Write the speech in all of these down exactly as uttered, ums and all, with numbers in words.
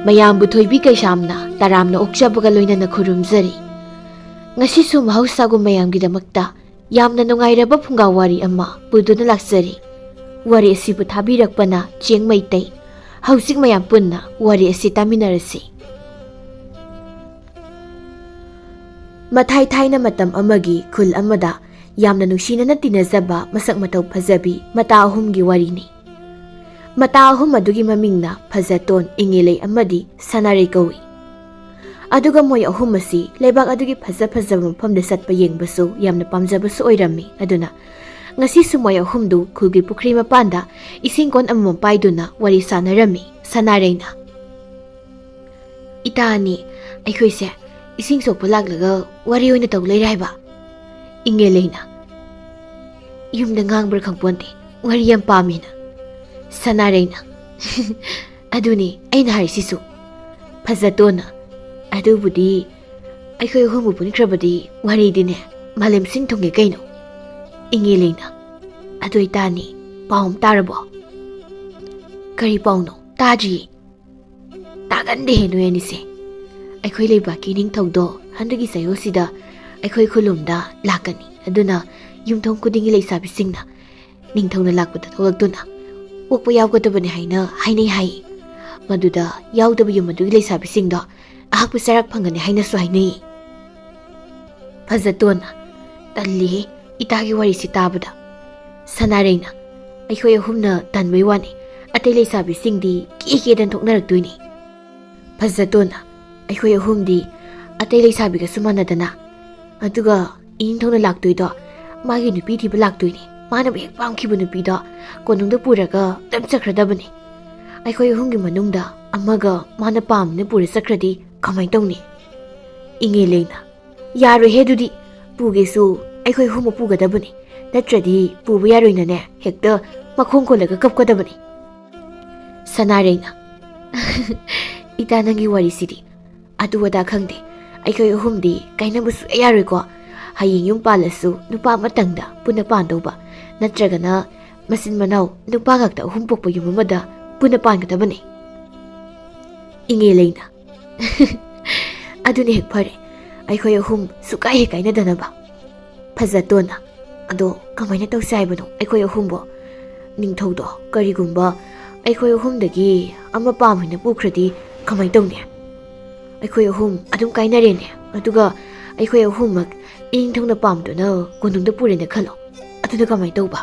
ꯃꯌꯥꯝꯕꯨ ꯊꯣꯏꯕꯤ ꯀꯩꯁꯥꯝꯅ ꯇꯔꯥꯝꯅ ꯑꯣꯛꯆꯕꯒ ꯂꯣꯏꯅꯅ ꯈꯨꯔꯨꯝꯖꯔꯤ꯫ ꯉꯁꯤꯁꯨ ꯃꯍꯧꯁꯥꯒꯨꯝ ꯃꯌꯥꯝꯒꯤꯗꯃꯛꯇ ꯌꯥꯝꯅ ꯅꯨꯡꯉꯥꯏꯔꯕ ꯐꯨꯡꯒꯥ ꯋꯥꯔꯤ ꯑꯃ ꯄꯨꯗꯨꯅ ꯂꯥꯛꯆꯔꯤ꯫ ꯋꯥꯔꯤ ꯑꯁꯤꯕꯨ ꯊꯥꯕꯤꯔꯛꯄꯅ ꯆꯦꯡ ꯃꯩꯇꯩ꯫ ꯍꯧꯖꯤꯛ ꯃꯌꯥꯝ ꯄꯨꯟꯅ ꯋꯥꯔꯤ ꯑꯁꯤ ꯇꯥꯃꯤꯟꯅꯔꯁꯤ꯫ ꯃꯊꯥꯏ ꯊꯥꯏꯅ ꯃꯇꯝ ꯑꯃꯒꯤ ꯈꯨꯜ ꯑꯃꯗ ꯌꯥꯝꯅ ꯅꯨꯡꯁꯤꯅꯅ ꯇꯤꯟꯅꯖꯕ ꯃꯁꯛ ꯃꯇꯧ ꯐꯖꯕꯤ ꯃꯇꯥ ꯑꯍꯨꯝꯒꯤ ꯋꯥꯔꯤꯅꯤ꯫ ꯃꯇꯥ ꯑꯍꯨꯝ ꯑꯗꯨꯒꯤ ꯃꯃꯤꯡꯅ ꯐꯖꯇꯣꯟ, ꯏꯉꯦꯂꯩ ꯑꯃꯗꯤ ꯁꯅꯥꯔꯩ ꯀꯧꯏ꯫ ꯑꯗꯨꯒ ꯃꯣꯏ ꯑꯍꯨꯝ ꯑꯁꯤ ꯂꯩꯕꯥꯛ ꯑꯗꯨꯒꯤ ꯐꯖ ꯐꯖꯕ ꯃꯐꯝꯗ ꯆꯠꯄ ꯌꯦꯡꯕꯁꯨ ꯌꯥꯝꯅ ꯄꯥꯝꯖꯕꯁꯨ ꯑꯣꯏꯔꯝꯃꯤ꯫ ꯑꯗꯨꯅ ꯉꯁꯤꯁꯨ ꯃꯣꯏ ꯑꯍꯨꯝꯗꯨ ꯈꯨꯜꯒꯤ ꯄꯨꯈ꯭ꯔꯤ ꯃꯄꯥꯟꯗ ꯏꯁꯤꯡ ꯀꯣꯟ ꯑꯃꯃꯝ ꯄꯥꯏꯗꯨꯅ ꯋꯥꯔꯤ ꯁꯥꯟꯅꯔꯝꯃꯤ꯫ ꯁꯅꯥꯔꯩꯅ, "ꯏꯇꯥ ꯑꯅꯤ, ꯑꯩꯈꯣꯏꯁꯦ ꯏꯁꯤꯡ ꯁꯣꯛꯄ ꯂꯥꯛꯂꯒ ꯋꯥꯔꯤ ꯑꯣꯏꯅ ꯇꯧ ꯂꯩꯔꯦ ꯍꯥꯏꯕ?" ꯏꯉꯦꯂꯩꯅ, "ꯌꯨꯝꯗ ꯉꯥꯡꯕ꯭ꯔꯥ ꯈꯪꯄꯣꯟꯇꯦ, ꯋꯥꯔꯤ ꯌꯥꯝ ꯄꯥꯝꯃꯦꯅ꯫" ꯁꯅꯥꯔꯩꯅ, "ꯑꯗꯨꯅꯤ ꯑꯩꯅ ꯍꯥꯏꯔꯤꯁꯤꯁꯨ꯫" ꯐꯖꯇꯣꯟꯅ, "ꯑꯗꯨꯕꯨꯗꯤ ꯑꯩꯈꯣꯏ ꯑꯍꯨꯝꯕꯨ ꯄꯨꯟꯈ꯭ꯔꯕꯗꯤ ꯋꯥꯔꯤꯗꯤꯅꯦ ꯃꯥꯂꯦꯝ ꯁꯤꯟ ꯊꯨꯡꯉꯦ ꯀꯩꯅꯣ?" ꯏꯉꯦꯂꯩꯅ, "ꯑꯗꯨ ꯏꯇꯥ ꯑꯅꯤ, ꯄꯥꯎ ꯑꯃ ꯇꯥꯔꯕꯣ?" "ꯀꯔꯤ ꯄꯥꯎꯅꯣ? ꯇꯥꯗ꯭ꯔꯤꯌꯦ꯫" "ꯇꯥꯒꯟꯗꯦꯍꯦ ꯅꯣꯏ ꯑꯅꯤꯁꯦ꯫ ꯑꯩꯈꯣꯏ ꯂꯩꯕꯥꯛꯀꯤ ꯅꯤꯡꯊꯧꯗꯣ ꯍꯟꯗꯛꯀꯤ ꯆꯌꯣꯜꯁꯤꯗ ꯑꯩꯈꯣꯏ ꯈꯨꯂꯨꯝꯗ ꯂꯥꯛꯀꯅꯤ꯫ ꯑꯗꯨꯅ ꯌꯨꯝꯊꯣꯡ ꯈꯨꯗꯤꯡꯒꯤ ꯂꯩꯁꯥꯕꯤꯁꯤꯡꯅ ꯅꯤꯡꯊꯧꯅ ꯂꯥꯛꯄꯗ ꯊꯣꯛꯂꯛꯇꯨꯅ ꯑꯣꯛꯄ ꯌꯥꯎꯒꯗꯕꯅꯤ ꯍꯥꯏꯅ ꯍꯥꯏꯅꯩ ꯍꯥꯏ꯫ ꯃꯗꯨꯗ ꯌꯥꯎꯗꯕ ꯌꯨꯝ ꯑꯗꯨꯒꯤ ꯂꯩꯁꯥꯕꯤꯁꯤꯡꯗꯣ ꯑꯍꯛꯄ ꯆꯩꯔꯥꯛ ꯐꯪꯒꯅꯤ ꯍꯥꯏꯅꯁꯨ ꯍꯥꯏꯅꯩ꯫" ꯐꯖꯇꯣꯟꯅ, "ꯇꯜꯂꯤꯍꯦ ꯏꯇꯥꯒꯤ ꯋꯥꯔꯤꯁꯤ ꯇꯥꯕꯗ꯫" ꯁꯅꯥꯔꯩꯅ, "ꯑꯩꯈꯣꯏ ꯑꯍꯨꯝꯅ ꯇꯟꯕꯩ ꯋꯥꯅꯤ, ꯑꯇꯩ ꯂꯩꯁꯥꯕꯤꯁꯤꯡꯗꯤ ꯀꯦ ꯀꯦꯗꯅ ꯊꯣꯛꯅꯔꯛꯇꯣꯏꯅꯤ꯫" ꯐꯖꯇꯣꯟꯅ, "ꯑꯩꯈꯣꯏ ꯑꯍꯨꯝꯗꯤ ꯑꯇꯩ ꯂꯩꯁꯥꯕꯤꯒꯁꯨ ꯃꯥꯟꯅꯗꯅ, ꯑꯗꯨꯒ ꯏꯅꯤꯡꯊꯧꯅ ꯂꯥꯛꯇꯣꯏꯗꯣ ꯃꯥꯒꯤ ꯅꯨꯄꯤ ꯊꯤꯕ ꯂꯥꯛꯇꯣꯏꯅꯤ꯫ ꯃꯥꯅ ꯍꯦꯛ ꯄꯥꯝꯈꯤꯕ ꯅꯨꯄꯤꯗꯣ ꯀꯣꯅꯨꯡꯗ ꯄꯨꯔꯒ ꯑꯗꯨꯝ ꯆꯠꯈ꯭ꯔꯗꯕꯅꯤ꯫ ꯑꯩꯈꯣꯏ ꯑꯍꯨꯝꯒꯤ ꯃꯅꯨꯡꯗ ꯑꯃꯒ ꯃꯥꯅ ꯄꯥꯝꯕꯅ ꯄꯨꯔ ꯆꯠꯈ꯭ꯔꯗꯤ ꯀꯃꯥꯏꯅ ꯇꯧꯅꯤ?" ꯏꯉꯦꯂꯩꯅ, "ꯌꯥꯔꯣꯏꯍꯦ ꯑꯗꯨꯗꯤ, ꯄꯨꯒꯦꯁꯨ ꯑꯩꯈꯣꯏ ꯑꯍꯨꯝꯃꯛ ꯄꯨꯒꯗꯕꯅꯤ, ꯅꯠꯇ꯭ꯔꯗꯤ ꯄꯨꯕ ꯌꯥꯔꯣꯏꯅꯅꯦ ꯍꯦꯛꯇ ꯃꯈꯣꯡ ꯀꯣꯜꯂꯒ ꯀꯞꯀꯗꯕꯅꯤ꯫" ꯁꯅꯥꯔꯩꯅ, "ꯏꯇꯥ ꯅꯪꯒꯤ ꯋꯥꯔꯤꯁꯤꯗꯤ, ꯑꯗꯨ ꯑꯗꯥ ꯈꯪꯗꯦ, ꯑꯩꯈꯣꯏ ꯑꯍꯨꯝꯗꯤ ꯀꯥꯏꯅꯕ ꯁꯨꯛꯌꯥ ꯌꯥꯔꯣꯏꯀꯣ꯫ ꯍꯌꯦꯡ ꯌꯨꯝ ꯄꯥꯜꯂꯁꯨ ꯅꯨꯄꯥ ꯑꯃꯇꯪꯗ ꯄꯨꯟꯅ ꯄꯥꯟꯗꯧꯕ, ꯅꯠꯇ꯭ꯔꯒꯅ ꯃꯆꯤꯟ ꯃꯅꯥꯎ ꯅꯨꯄꯥ ꯉꯥꯛꯇ ꯑꯍꯨꯝ ꯄꯣꯛꯄ ꯌꯨꯝ ꯑꯃꯗ ꯄꯨꯟꯅ ꯄꯥꯟꯒꯗꯕꯅꯤ꯫" ꯏꯉꯦ ꯂꯩꯅ꯫ ꯑꯗꯨꯅ ꯍꯦꯛ ꯐꯔꯦ, ꯑꯩꯈꯣꯏ ꯑꯍꯨꯝ ꯁꯨꯀꯥꯏ ꯍꯦꯛ ꯀꯥꯏꯅꯗꯅꯕ꯫ ꯐꯖꯇꯣꯟꯅ꯫ ꯑꯗꯣ ꯀꯃꯥꯏꯅ ꯇꯧꯁꯦ ꯍꯥꯏꯕꯅꯣ ꯑꯩꯈꯣꯏ ꯑꯍꯨꯝꯕꯣ? ꯅꯤꯡꯊꯧꯗꯣ ꯀꯔꯤꯒꯨꯝꯕ ꯑꯩꯈꯣꯏ ꯑꯍꯨꯝꯗꯒꯤ ꯑꯃ ꯄꯥꯝꯃꯦꯅ ꯄꯨꯈ꯭ꯔꯗꯤ ꯀꯃꯥꯏꯅ ꯇꯧꯅꯤ? ꯑꯩꯈꯣꯏ ꯑꯍꯨꯝ ꯑꯗꯨꯝ ꯀꯥꯏꯅꯔꯦꯅꯦ, ꯑꯗꯨꯒ ꯑꯩꯈꯣꯏ ꯑꯍꯨꯝꯃꯛ ꯏꯅꯤꯡꯊꯧꯅ ꯄꯥꯝꯗꯨꯅ ꯀꯣꯅꯨꯡꯗ ꯄꯨꯔꯦꯅ ꯈꯜꯂꯣ, ꯑꯗꯨꯅ ꯀꯃꯥꯏꯅ ꯇꯧꯕ?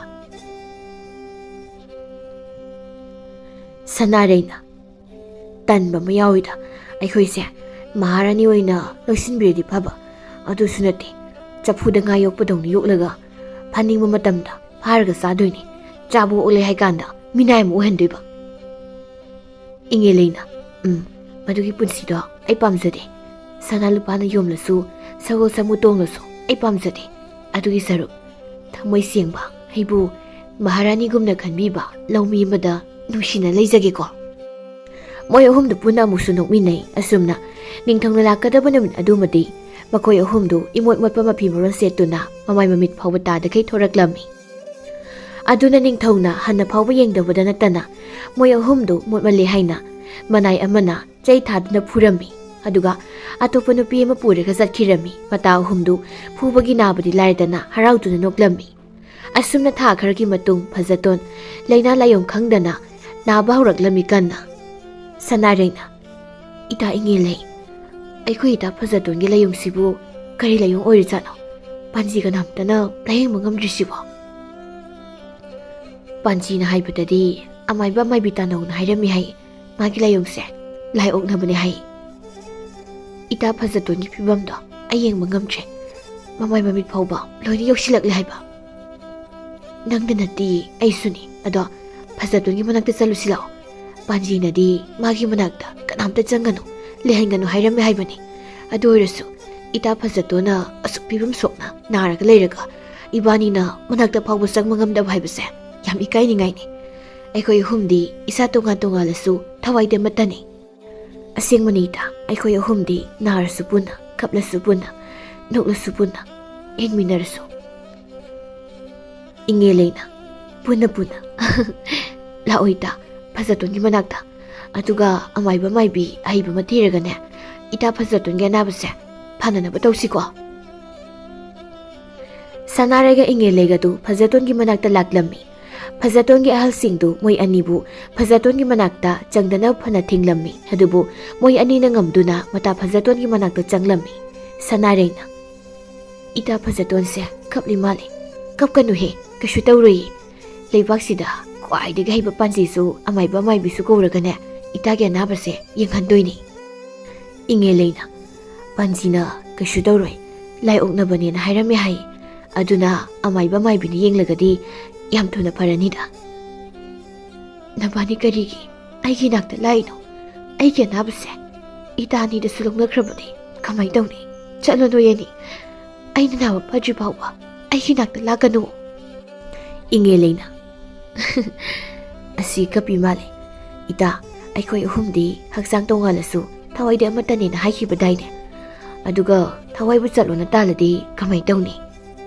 ꯁꯅꯥꯔꯩꯅ꯫ ꯇꯟꯕ ꯑꯃ ꯌꯥꯎꯏꯗ꯫ ꯑꯩꯈꯣꯏꯁꯦ ꯃꯍꯥꯔꯥꯅꯤ ꯑꯣꯏꯅ ꯂꯣꯏꯁꯤꯟꯕꯤꯔꯗꯤ ꯐꯕ꯫ ꯑꯗꯨꯁꯨ ꯅꯠꯇꯦ, ꯆꯐꯨꯗ ꯉꯥ ꯌꯣꯛꯄꯗꯧꯅ ꯌꯣꯛꯂꯒ ꯐꯥꯅꯤꯡꯕ ꯃꯇꯝꯗ ꯐꯥꯔꯒ ꯆꯥꯗꯣꯏꯅꯤ꯫ ꯆꯥꯕ ꯑꯣꯛꯂꯦ ꯍꯥꯏ ꯀꯥꯟꯗ ꯃꯤꯅꯥꯏ ꯑꯃ ꯑꯣꯏꯍꯟꯗꯣꯏꯕ꯫ ꯏꯉꯦ ꯂꯩꯅ꯫ ꯎꯝ, ꯃꯗꯨꯒꯤ ꯄꯨꯟꯁꯤꯗꯣ ꯑꯩ ꯄꯥꯝꯖꯗꯦ꯫ ꯁꯅꯥ ꯂꯨꯄꯥꯅ ꯌꯣꯝꯂꯁꯨ, ꯁꯒꯣꯜ ꯁꯥꯃꯨ ꯇꯣꯡꯂꯁꯨ ꯑꯩ ꯄꯥꯝꯖꯗꯦ꯫ ꯑꯗꯨꯒꯤ ꯁꯔꯨꯛ ꯊꯃꯣꯏ ꯁꯦꯡꯕ, ꯑꯩꯕꯨ ꯃꯍꯥꯔꯥꯅꯤꯒꯨꯝꯅ ꯈꯟꯕꯤꯕ ꯂꯧꯃꯤ ꯑꯃꯗ ꯅꯨꯡꯁꯤꯅ ꯂꯩꯖꯒꯦꯀꯣ꯫ ꯃꯣꯏ ꯑꯍꯨꯝꯗꯨ ꯄꯨꯟꯅ ꯑꯃꯨꯛꯁꯨ ꯅꯣꯛꯃꯤꯟꯅꯩ꯫ ꯑꯁꯨꯝꯅ ꯅꯤꯡꯊꯧꯅ ꯂꯥꯛꯀꯗꯕ ꯅꯨꯃꯤꯠ ꯑꯗꯨꯃꯗꯤ ꯃꯈꯣꯏ ꯑꯍꯨꯝꯗꯨ ꯏꯃꯣꯠ ꯃꯣꯠꯄ ꯃꯐꯤ ꯃꯔꯣꯟ ꯁꯦꯠꯇꯨꯅ ꯃꯃꯥꯏ ꯃꯃꯤꯠ ꯐꯥꯎꯕ ꯇꯥꯗꯈꯩ ꯊꯣꯔꯛꯂꯝꯃꯤ꯫ ꯑꯗꯨꯅ ꯅꯤꯡꯊꯧꯅ ꯍꯟꯅ ꯐꯥꯎꯕ ꯌꯦꯡꯗꯕꯗ ꯅꯠꯇꯅ ꯃꯣꯏ ꯑꯍꯨꯝꯗꯨ ꯃꯣꯠꯃꯜꯂꯦ ꯍꯥꯏꯅ ꯃꯅꯥꯏ ꯑꯃꯅ ꯆꯩ ꯊꯥꯗꯨꯅ ꯐꯨꯔꯝꯃꯤ꯫ ꯑꯗꯨꯒ ꯑꯇꯣꯞꯄ ꯅꯨꯄꯤ ꯑꯃ ꯄꯨꯔꯒ ꯆꯠꯈꯤꯔꯝꯃꯤ꯫ ꯃꯇꯥ ꯑꯍꯨꯝꯗꯨ ꯐꯨꯕꯒꯤ ꯅꯥꯕꯗꯤ ꯂꯥꯏꯔꯗꯅ ꯍꯔꯥꯎꯗꯨꯅ ꯅꯣꯛꯂꯝꯃꯤ꯫ ꯑꯁꯨꯝꯅ ꯊꯥ ꯈꯔꯒꯤ ꯃꯇꯨꯡ ꯐꯖꯇꯣꯟ ꯂꯥꯏꯅꯥ ꯂꯥꯏꯌꯣꯡ ꯈꯪꯗꯅ ꯅꯥꯕ ꯍꯧꯔꯛꯂꯝꯃꯤ ꯀꯟꯅ꯫ ꯁꯅꯥꯔꯩꯅ꯫ ꯏꯇꯥ ꯏꯉꯦ ꯂꯩ, ꯑꯩꯈꯣꯏ ꯏꯇꯥ ꯐꯖꯇꯣꯟꯒꯤ ꯂꯥꯏꯌꯣꯡꯁꯤꯕꯨ ꯀꯔꯤ ꯂꯥꯏꯌꯣꯡ ꯑꯣꯏꯔꯤꯖꯥꯠꯅꯣ? ꯄꯥꯟꯖꯤ ꯀꯅꯥꯝꯇꯅ ꯂꯥꯌꯦꯡꯕ ꯉꯝꯗ꯭ꯔꯤꯁꯤꯕꯣ? ꯄꯥꯟꯖꯤꯅ ꯍꯥꯏꯕꯗꯗꯤ ꯑꯃꯥꯏꯕ ꯑꯃꯥꯏꯕꯤ ꯇꯥꯅꯧꯅ ꯍꯥꯏꯔꯝꯃꯤ ꯍꯥꯏ꯫ ꯃꯥꯒꯤ ꯂꯥꯏꯌꯣꯡꯁꯦ ꯂꯥꯏ ꯑꯣꯛꯅꯕꯅꯦ ꯍꯥꯏ꯫ ꯏꯇꯥ ꯐꯖꯇꯣꯟꯒꯤ ꯐꯤꯕꯝꯗꯣ ꯑꯩ ꯌꯦꯡꯕ ꯉꯝꯗ꯭ꯔꯦ꯫ ꯃꯃꯥꯏ ꯃꯃꯤꯠ ꯐꯥꯎꯕ ꯂꯣꯏꯅ ꯌꯧꯁꯤꯜꯂꯛꯂꯦ ꯍꯥꯏꯕ꯫ ꯅꯪꯗ ꯅꯠꯇꯦ, ꯑꯩꯁꯨꯅꯤ꯫ ꯑꯗꯣ ꯐꯖꯇꯣꯟꯒꯤ ꯃꯅꯥꯛꯇ ꯆꯠꯂꯨꯁꯤ ꯂꯥꯛꯑꯣ꯫ ꯄꯥꯟꯖꯤꯅꯗꯤ ꯃꯥꯒꯤ ꯃꯅꯥꯛꯇ ꯀꯅꯥꯝꯇ ꯆꯪꯒꯅꯨ, ꯂꯩꯍꯟꯒꯅꯨ ꯍꯥꯏꯔꯝꯃꯦ ꯍꯥꯏꯕꯅꯤ꯫ ꯑꯗꯨ ꯑꯣꯏꯔꯁꯨ ꯏꯇꯥ ꯐꯖꯇꯣꯟꯅ ꯑꯁꯨꯛ ꯐꯤꯕꯝ ꯁꯣꯛꯅ ꯅꯥꯔꯒ ꯂꯩꯔꯒ ꯏꯕꯥꯅꯤꯅ ꯃꯅꯥꯛꯇ ꯐꯥꯎꯕ ꯆꯪꯕ ꯉꯝꯗꯕ ꯍꯥꯏꯕꯁꯦ ꯌꯥꯝ ꯏꯀꯥꯏꯅꯤꯡꯉꯥꯏꯅꯤ꯫ ꯑꯩꯈꯣꯏ ꯑꯍꯨꯝꯗꯤ ꯏꯁꯥ ꯇꯣꯉꯥꯟ ꯇꯣꯉꯥꯜꯂꯁꯨ ꯊꯋꯥꯏꯗꯤ ꯑꯃꯠꯇꯅꯤ꯫ ꯑꯁꯦꯡꯕꯅꯤ ꯏꯇꯥ, ꯑꯩꯈꯣꯏ ꯑꯍꯨꯝꯗꯤ ꯅꯥꯔꯁꯨ ꯄꯨꯟꯅ, ꯀꯞꯂꯁꯨ ꯄꯨꯟꯅ, ꯅꯣꯛꯂꯁꯨ ꯄꯨꯟꯅ, ꯌꯦꯡꯃꯤꯟꯅꯔꯁꯨ꯫ ꯏꯉꯦ ꯂꯩꯅ꯫ ꯄꯨꯟꯅ ꯄꯨꯟꯅ꯫ ꯂꯥꯛꯑꯣ ꯏꯇꯥ, ꯐꯖꯇꯣꯟꯒꯤ ꯃꯅꯥꯛꯇ꯫ ꯑꯗꯨꯒ ꯑꯃꯥꯏꯕ ꯃꯥꯏꯕꯤ ꯑꯍꯩꯕ ꯑꯃ ꯊꯤꯔꯒꯅꯦ, ꯏꯇꯥ ꯐꯖꯇꯣꯟꯒꯤ ꯑꯅꯥꯕꯁꯦ ꯐꯅꯅꯕ ꯇꯧꯁꯤꯀꯣ꯫ ꯁꯅꯥꯔꯩꯒ ꯏꯉꯦꯜꯂꯩꯒꯗꯨ ꯐꯖꯇꯣꯟꯒꯤ ꯃꯅꯥꯛꯇ ꯂꯥꯛꯂꯝꯃꯤ꯫ ꯐꯖꯇꯣꯟꯒꯤ ꯑꯍꯜꯁꯤꯡꯗꯨ ꯃꯣꯏ ꯑꯅꯤꯕꯨ ꯐꯖꯇꯣꯟꯒꯤ ꯃꯅꯥꯛꯇ ꯆꯪꯗꯅꯕ ꯐꯅ ꯊꯤꯡꯂꯝꯃꯤ꯫ ꯑꯗꯨꯕꯨ ꯃꯣꯏ ꯑꯅꯤꯅ ꯉꯝꯗꯨꯅ ꯃꯇꯥ ꯐꯖꯇꯣꯟꯒꯤ ꯃꯅꯥꯛꯇ ꯆꯪꯂꯝꯃꯤ꯫ ꯁꯅꯥꯔꯩꯅ, "ꯏꯇꯥ ꯐꯖꯇꯣꯟꯁꯦ ꯀꯞꯂꯤ ꯃꯥꯜꯂꯤ꯫ ꯀꯞꯀꯅꯨꯍꯦ, ꯀꯩꯁꯨ ꯇꯧꯔꯣꯏꯌꯦ꯫ ꯂꯩꯕꯥꯛꯁꯤꯗ ꯈ꯭ꯋꯥꯏꯗꯒꯤ ꯍꯩꯕ ꯄꯥꯟꯖꯤꯁꯨ ꯑꯃꯥꯏꯕ ꯑꯃꯥꯏꯕꯤꯁꯨ ꯀꯧꯔꯒꯅꯦ, ꯏꯇꯥꯒꯤ ꯑꯅꯥꯕꯁꯦ ꯌꯦꯡꯍꯟꯗꯣꯏꯅꯤ꯫" ꯏꯉꯦꯜꯂꯩꯅ, "ꯄꯥꯟꯖꯤꯅ ꯀꯩꯁꯨ ꯇꯧꯔꯣꯏ, ꯂꯥꯏ ꯑꯣꯛꯅꯕꯅꯦꯅ ꯍꯥꯏꯔꯝꯃꯦ ꯍꯥꯏ꯫ ꯑꯗꯨꯅ ꯑꯃꯥꯏꯕ ꯑꯃꯥꯏꯕꯤꯅ ꯌꯦꯡꯂꯒꯗꯤ ꯌꯥꯝ ꯊꯨꯅ ꯐꯔꯅꯤꯗ꯫" "ꯅꯕꯥꯅꯤ ꯀꯔꯤꯒꯤ ꯑꯩꯒꯤ ꯅꯥꯛꯇ ꯂꯥꯛꯏꯅꯣ? ꯑꯩꯒꯤ ꯑꯅꯥꯕꯁꯦ ꯏꯇꯥ ꯑꯅꯤꯗꯁꯨ ꯂꯧꯅꯈ꯭ꯔꯕꯅꯤ꯫ ꯀꯃꯥꯏꯅ ꯇꯧꯅꯤ? ꯆꯠꯂꯣ ꯅꯣꯏ ꯑꯅꯤ꯫ ꯑꯩꯅ ꯅꯥꯕ ꯐꯗ꯭ꯔꯤ ꯐꯥꯎꯕ ꯑꯩꯒꯤ ꯅꯥꯛꯇ ꯂꯥꯛꯀꯅꯨ꯫" ꯏꯉꯦꯜꯂꯩꯅ, "ꯑꯁꯤ ꯀꯞꯄꯤ ꯃꯥꯜꯂꯦ꯫ ꯏꯇꯥ, ꯑꯩꯈꯣꯏ ꯑꯍꯨꯝꯗꯤ ꯍꯛꯆꯥꯡ ꯇꯣꯉꯥꯜꯂꯁꯨ ꯊꯋꯥꯏꯗꯤ ꯑꯃꯠꯇꯅꯦꯅ ꯍꯥꯏꯈꯤꯕꯗꯥꯏꯅꯦ? ꯑꯗꯨꯒ ꯊꯋꯥꯏꯕꯨ ꯆꯠꯂꯣꯅ ꯇꯥꯜꯂꯗꯤ ꯀꯃꯥꯏꯅ ꯇꯧꯅꯤ?"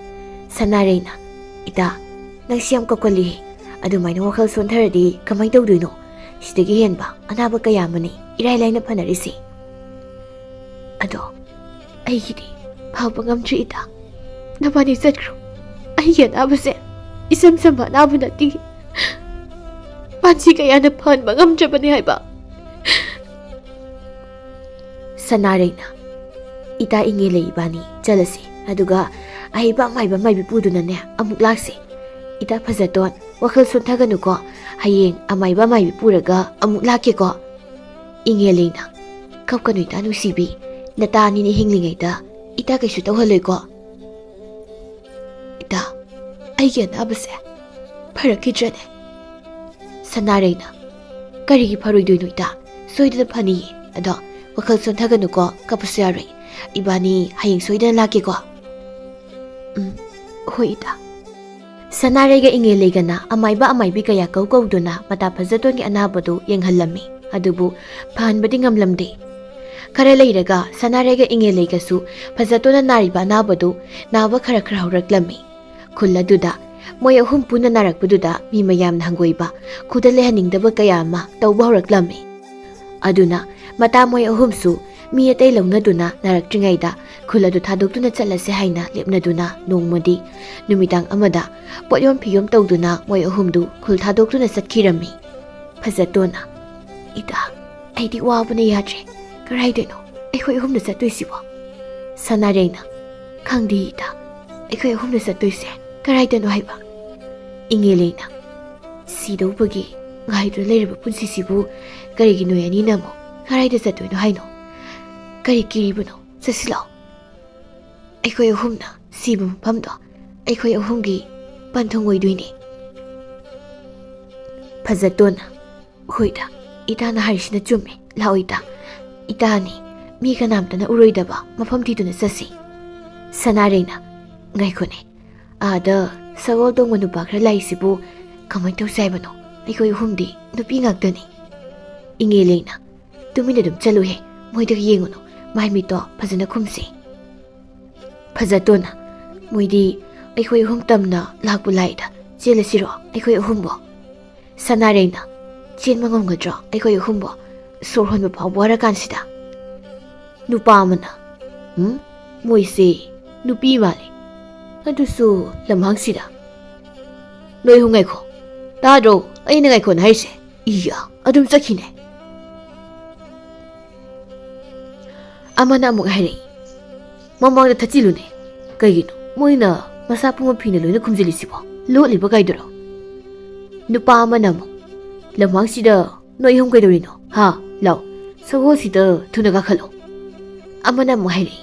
ꯁꯅꯥꯔꯩꯅ, "ꯏꯇꯥ, ꯅꯪꯁꯤ ꯌꯥꯝ ꯀꯞꯀꯜꯂꯤ꯫ ꯑꯗꯨꯃꯥꯏꯅ ꯋꯥꯈꯜ ꯁꯣꯟꯊꯔꯗꯤ ꯀꯃꯥꯏꯅ ꯇꯧꯗꯣꯏꯅꯣ? ꯁꯤꯗꯒꯤ ꯍꯦꯟꯕ ꯑꯅꯥꯕ ꯀꯌꯥ ꯑꯃꯅꯤ ꯏꯔꯥꯏ ꯂꯥꯏꯅ ꯐꯅꯔꯤꯁꯤ꯫ ꯑꯗꯣ ꯑꯩꯒꯤꯗꯤ ꯐꯕ ꯉꯝꯗ꯭ꯔꯤ ꯏꯇꯥ꯫ ꯅꯕꯥꯅꯤ ꯆꯠꯈ꯭ꯔꯣ꯫ ꯑꯩꯒꯤ ꯑꯅꯥꯕꯁꯦ ꯏꯆꯝ ꯆꯝꯕ ꯑꯅꯥꯕ ꯅꯠꯇꯦ꯫ ꯄꯥꯟꯖꯤ ꯀꯌꯥꯅ ꯐꯍꯟꯕ ꯉꯝꯗ꯭ꯔꯕꯅꯤ ꯍꯥꯏꯕ꯫" ꯁꯅꯥꯔꯩꯅ, "ꯏꯇꯥ ꯏꯉꯦꯜꯂꯩ ꯏꯕꯥꯅꯤ ꯆꯠꯂꯁꯤ꯫ ꯑꯗꯨꯒ ꯑꯍꯩꯕ ꯑꯃꯥꯏꯕ ꯃꯥꯏꯕꯤ ꯄꯨꯗꯨꯅꯅꯦ ꯑꯃꯨꯛ ꯂꯥꯛꯁꯤ꯫ ꯏꯇꯥ ꯐꯖꯇꯣꯟ, ꯋꯥꯈꯜ ꯁꯣꯟꯊꯒꯅꯨꯀꯣ꯫ ꯍꯌꯦꯡ ꯑꯃꯥꯏꯕ ꯃꯥꯏꯕꯤ ꯄꯨꯔꯒ ꯑꯃꯨꯛ ꯂꯥꯛꯀꯦꯀꯣ꯫" ꯏꯉꯦꯜꯂꯩꯅ, "ꯀꯞꯀꯅꯨ ꯏꯇꯥ ꯅꯨꯡꯁꯤꯕꯤ, ꯅꯇꯥ ꯑꯅꯤꯅ ꯍꯤꯡꯂꯤꯉꯩꯗ ꯏꯇꯥ ꯀꯩꯁꯨ ꯇꯧꯍꯜꯂꯣꯏꯀꯣ꯫ ꯏꯇꯥ, ꯑꯩꯒꯤ ꯑꯅꯥꯕꯁꯦ ꯐꯔꯛꯈꯤꯗ꯭ꯔꯅꯦ?" ꯁꯅꯥꯔꯩꯅ, "ꯀꯔꯤꯒꯤ ꯐꯔꯣꯏꯗꯣꯏꯅꯣ ꯏꯇꯥ? ꯁꯣꯏꯗꯅ ꯐꯅꯤꯌꯦ꯫ ꯑꯗꯣ ꯋꯥꯈꯜ ꯁꯣꯟꯊꯒꯅꯨꯀꯣ, ꯀꯞꯄꯁꯨ ꯌꯥꯔꯣꯏ꯫ ꯏꯕꯥꯅꯤ ꯍꯌꯦꯡ ꯁꯣꯏꯗꯅ ꯂꯥꯛꯀꯦꯀꯣ꯫" "ꯎꯝ, ꯍꯣꯏ ꯏꯇꯥ꯫" ꯁꯅꯥꯔꯩꯒ ꯏꯉꯦꯜꯂꯩꯒꯅ ꯑꯃꯥꯏꯕ ꯑꯃꯥꯏꯕꯤ ꯀꯌꯥ ꯀꯧ ꯀꯧꯗꯨꯅ ꯃꯇꯥ ꯐꯖꯇꯣꯟꯒꯤ ꯑꯅꯥꯕꯗꯨ ꯌꯦꯡꯍꯜꯂꯝꯃꯤ꯫ ꯑꯗꯨꯕꯨ ꯐꯍꯟꯕꯗꯤ ꯉꯝꯂꯝꯗꯦ꯫ ꯈꯔ ꯂꯩꯔꯒ ꯁꯅꯥꯔꯩꯒ ꯏꯉꯦꯜꯂꯩꯒꯁꯨ ꯐꯖꯇꯣꯟꯅ ꯅꯥꯔꯤꯕ ꯑꯅꯥꯕꯗꯨ ꯅꯥꯕ ꯈꯔ ꯈꯔ ꯍꯧꯔꯛꯂꯝꯃꯤ꯫ ꯈꯨꯜ ꯑꯗꯨꯗ ꯃꯣꯏ ꯑꯍꯨꯝ ꯄꯨꯟꯅ ꯅꯥꯔꯛꯄꯗꯨꯗ ꯃꯤ ꯃꯌꯥꯝꯅ ꯍꯪꯒꯣꯏꯕ, ꯈꯨꯗ ꯂꯩꯍꯟꯅꯤꯡꯗꯕ ꯀꯌꯥ ꯑꯃ ꯇꯧꯕ ꯍꯧꯔꯛꯂꯝꯃꯤ꯫ ꯑꯗꯨꯅ ꯃꯇꯥ ꯃꯣꯏ ꯑꯍꯨꯝꯁꯨ ꯃꯤ ꯑꯇꯩ ꯂꯧꯅꯗꯨꯅ ꯅꯥꯔꯛꯇ꯭ꯔꯤꯉꯩꯗ ꯈꯨꯜ ꯑꯗꯨ ꯊꯥꯗꯣꯛꯇꯨꯅ ꯆꯠꯂꯁꯦ ꯍꯥꯏꯅ ꯂꯦꯞꯅꯗꯨꯅ ꯅꯣꯡꯃꯗꯤ ꯅꯨꯃꯤꯗꯥꯡ ꯑꯃꯗ ꯄꯣꯠꯌꯣꯝ ꯐꯤꯌꯣꯝ ꯇꯧꯗꯨꯅ ꯃꯣꯏ ꯑꯍꯨꯝꯗꯨ ꯈꯨꯜ ꯊꯥꯗꯣꯛꯇꯨꯅ ꯆꯠꯈꯤꯔꯝꯃꯤ꯫ ꯐꯖꯇꯣꯟꯅ, "ꯏꯇꯥ, ꯑꯩꯗꯤ ꯋꯥꯕꯅ ꯌꯥꯗ꯭ꯔꯦ꯫ ꯀꯔꯥꯏꯗꯅꯣ ꯑꯩꯈꯣꯏ ꯑꯍꯨꯝꯅ ꯆꯠꯇꯣꯏꯁꯤꯕꯣ?" ꯁꯅꯥꯔꯦꯡꯅ, "ꯈꯪꯗꯦ ꯏꯇꯥ, ꯑꯩꯈꯣꯏ ꯑꯍꯨꯝꯅ ꯆꯠꯇꯣꯏꯁꯦ ꯀꯔꯥꯏꯗꯅꯣ ꯍꯥꯏꯕ?" ꯏꯉꯦꯂꯩꯅ, "ꯁꯤꯗꯧꯕꯒꯤ ꯉꯥꯏꯗꯨꯅ ꯂꯩꯔꯕ ꯄꯨꯟꯁꯤꯁꯤꯕꯨ ꯀꯔꯤꯒꯤ ꯅꯣꯏ ꯑꯅꯤꯅ ꯑꯃꯨꯛ ꯀꯔꯥꯏꯗ ꯆꯠꯇꯣꯏꯅꯣ ꯍꯥꯏꯅꯣ? ꯀꯔꯤ ꯀꯤꯔꯤꯕꯅꯣ? ꯆꯠꯁꯤ ꯂꯥꯛꯑꯣ꯫ ꯑꯩꯈꯣꯏ ꯑꯍꯨꯝꯅ ꯁꯤꯕ ꯃꯐꯝꯗꯣ ꯑꯩꯈꯣꯏ ꯑꯍꯨꯝꯒꯤ ꯄꯟꯊꯨꯡ ꯑꯣꯏꯗꯣꯏꯅꯤ꯫" ꯐꯖꯇꯣꯟꯅ, "ꯍꯣꯏꯗ, ꯏꯇꯥꯅ ꯍꯥꯏꯔꯤꯁꯤꯅ ꯆꯨꯝꯃꯦ꯫ ꯂꯥꯛꯑꯣ ꯏꯇꯥ꯫ ꯏꯇꯥꯅꯤ ꯃꯤ ꯀꯅꯥꯝꯇꯅ ꯎꯔꯣꯏꯗꯕ ꯃꯐꯝ ꯊꯤꯗꯨꯅ ꯆꯠꯁꯤ꯫" ꯁꯅꯥꯔꯩꯅ, "ꯉꯥꯏꯈꯣꯅꯦ, ꯑꯥꯗ ꯁꯒꯣꯜ ꯇꯣꯡꯕ ꯅꯨꯄꯥ ꯈꯔ ꯂꯥꯛꯏꯁꯤꯕꯨ ꯀꯃꯥꯏꯅ ꯇꯧꯁꯦ ꯍꯥꯏꯕꯅꯣ? ꯑꯩꯈꯣꯏ ꯑꯍꯨꯝꯗꯤ ꯅꯨꯄꯤ ꯉꯥꯛꯇꯅꯤ꯫" ꯏꯉꯦꯂꯩꯅ, "ꯇꯨꯃꯤꯟꯅ ꯑꯗꯨꯝ ꯆꯠꯂꯨꯍꯦ, ꯃꯣꯏꯗꯒ ꯌꯦꯡꯉꯨꯅꯨ, ꯃꯥꯏ ꯃꯤꯠꯇꯣ ꯐꯖꯅ ꯈꯨꯝꯁꯤ꯫" ꯐꯖꯇꯣꯟꯅ, "ꯃꯣꯏꯗꯤ ꯑꯩꯈꯣꯏ ꯑꯍꯨꯝ ꯇꯝꯅ ꯂꯥꯛꯄꯨ ꯂꯥꯛꯏꯗ, ꯆꯦꯜꯂꯁꯤꯔꯣ ꯑꯩꯈꯣꯏ ꯑꯍꯨꯝꯕꯣ?" ꯁꯅꯥꯔꯩꯅ, "ꯆꯦꯟꯕ ꯉꯝꯒꯗ꯭ꯔꯣ ꯑꯩꯈꯣꯏ ꯑꯍꯨꯝꯕꯣ, ꯁꯣꯔ ꯍꯣꯟꯕ ꯐꯥꯎꯕ ꯋꯥꯔꯀꯥꯟꯁꯤꯗ?" ꯅꯨꯄꯥ ꯑꯃꯅ, "ꯎꯝ, ꯃꯣꯏꯁꯦ ꯅꯨꯄꯤ ꯃꯥꯜꯂꯦ, ꯑꯗꯨꯁꯨ ꯂꯝꯍꯥꯡꯁꯤꯗ꯫ ꯅꯣꯏ ꯑꯍꯨꯝ ꯉꯥꯏꯈꯣ, ꯇꯥꯗ꯭ꯔꯣ ꯑꯩꯅ ꯉꯥꯏꯈꯣꯅ ꯍꯥꯏꯔꯤꯁꯦ? ꯏꯌꯥ, ꯑꯗꯨꯝ ꯆꯠꯈꯤꯅꯦ꯫" ꯑꯃꯅ ꯑꯃꯨꯛ ꯍꯥꯏꯔꯛꯏ, "ꯃꯃꯥꯡꯗ ꯊꯠꯆꯤꯜꯂꯨꯅꯦ꯫ ꯀꯩꯒꯤꯅꯣ ꯃꯣꯏꯅ ꯃꯁꯥ ꯄꯨꯝꯕ ꯐꯤꯅ ꯂꯣꯏꯅ ꯈꯨꯝꯖꯤꯜꯂꯤꯁꯤꯕꯣ? ꯂꯣꯠꯂꯤꯕ ꯀꯥꯏꯗꯨꯔꯣ?" ꯅꯨꯄꯥ ꯑꯃꯅ ꯑꯃꯨꯛ, "ꯂꯝꯍꯥꯡꯁꯤꯗ ꯅꯣꯏ ꯑꯍꯨꯝ ꯀꯩꯗꯧꯔꯤꯅꯣ? ꯍꯥ? ꯂꯥꯎ, ꯁꯒꯣꯜꯁꯤꯗ ꯊꯨꯅ ꯀꯥꯈꯠꯂꯣ꯫" ꯑꯃꯅ ꯑꯃꯨꯛ ꯍꯥꯏꯔꯛꯏ,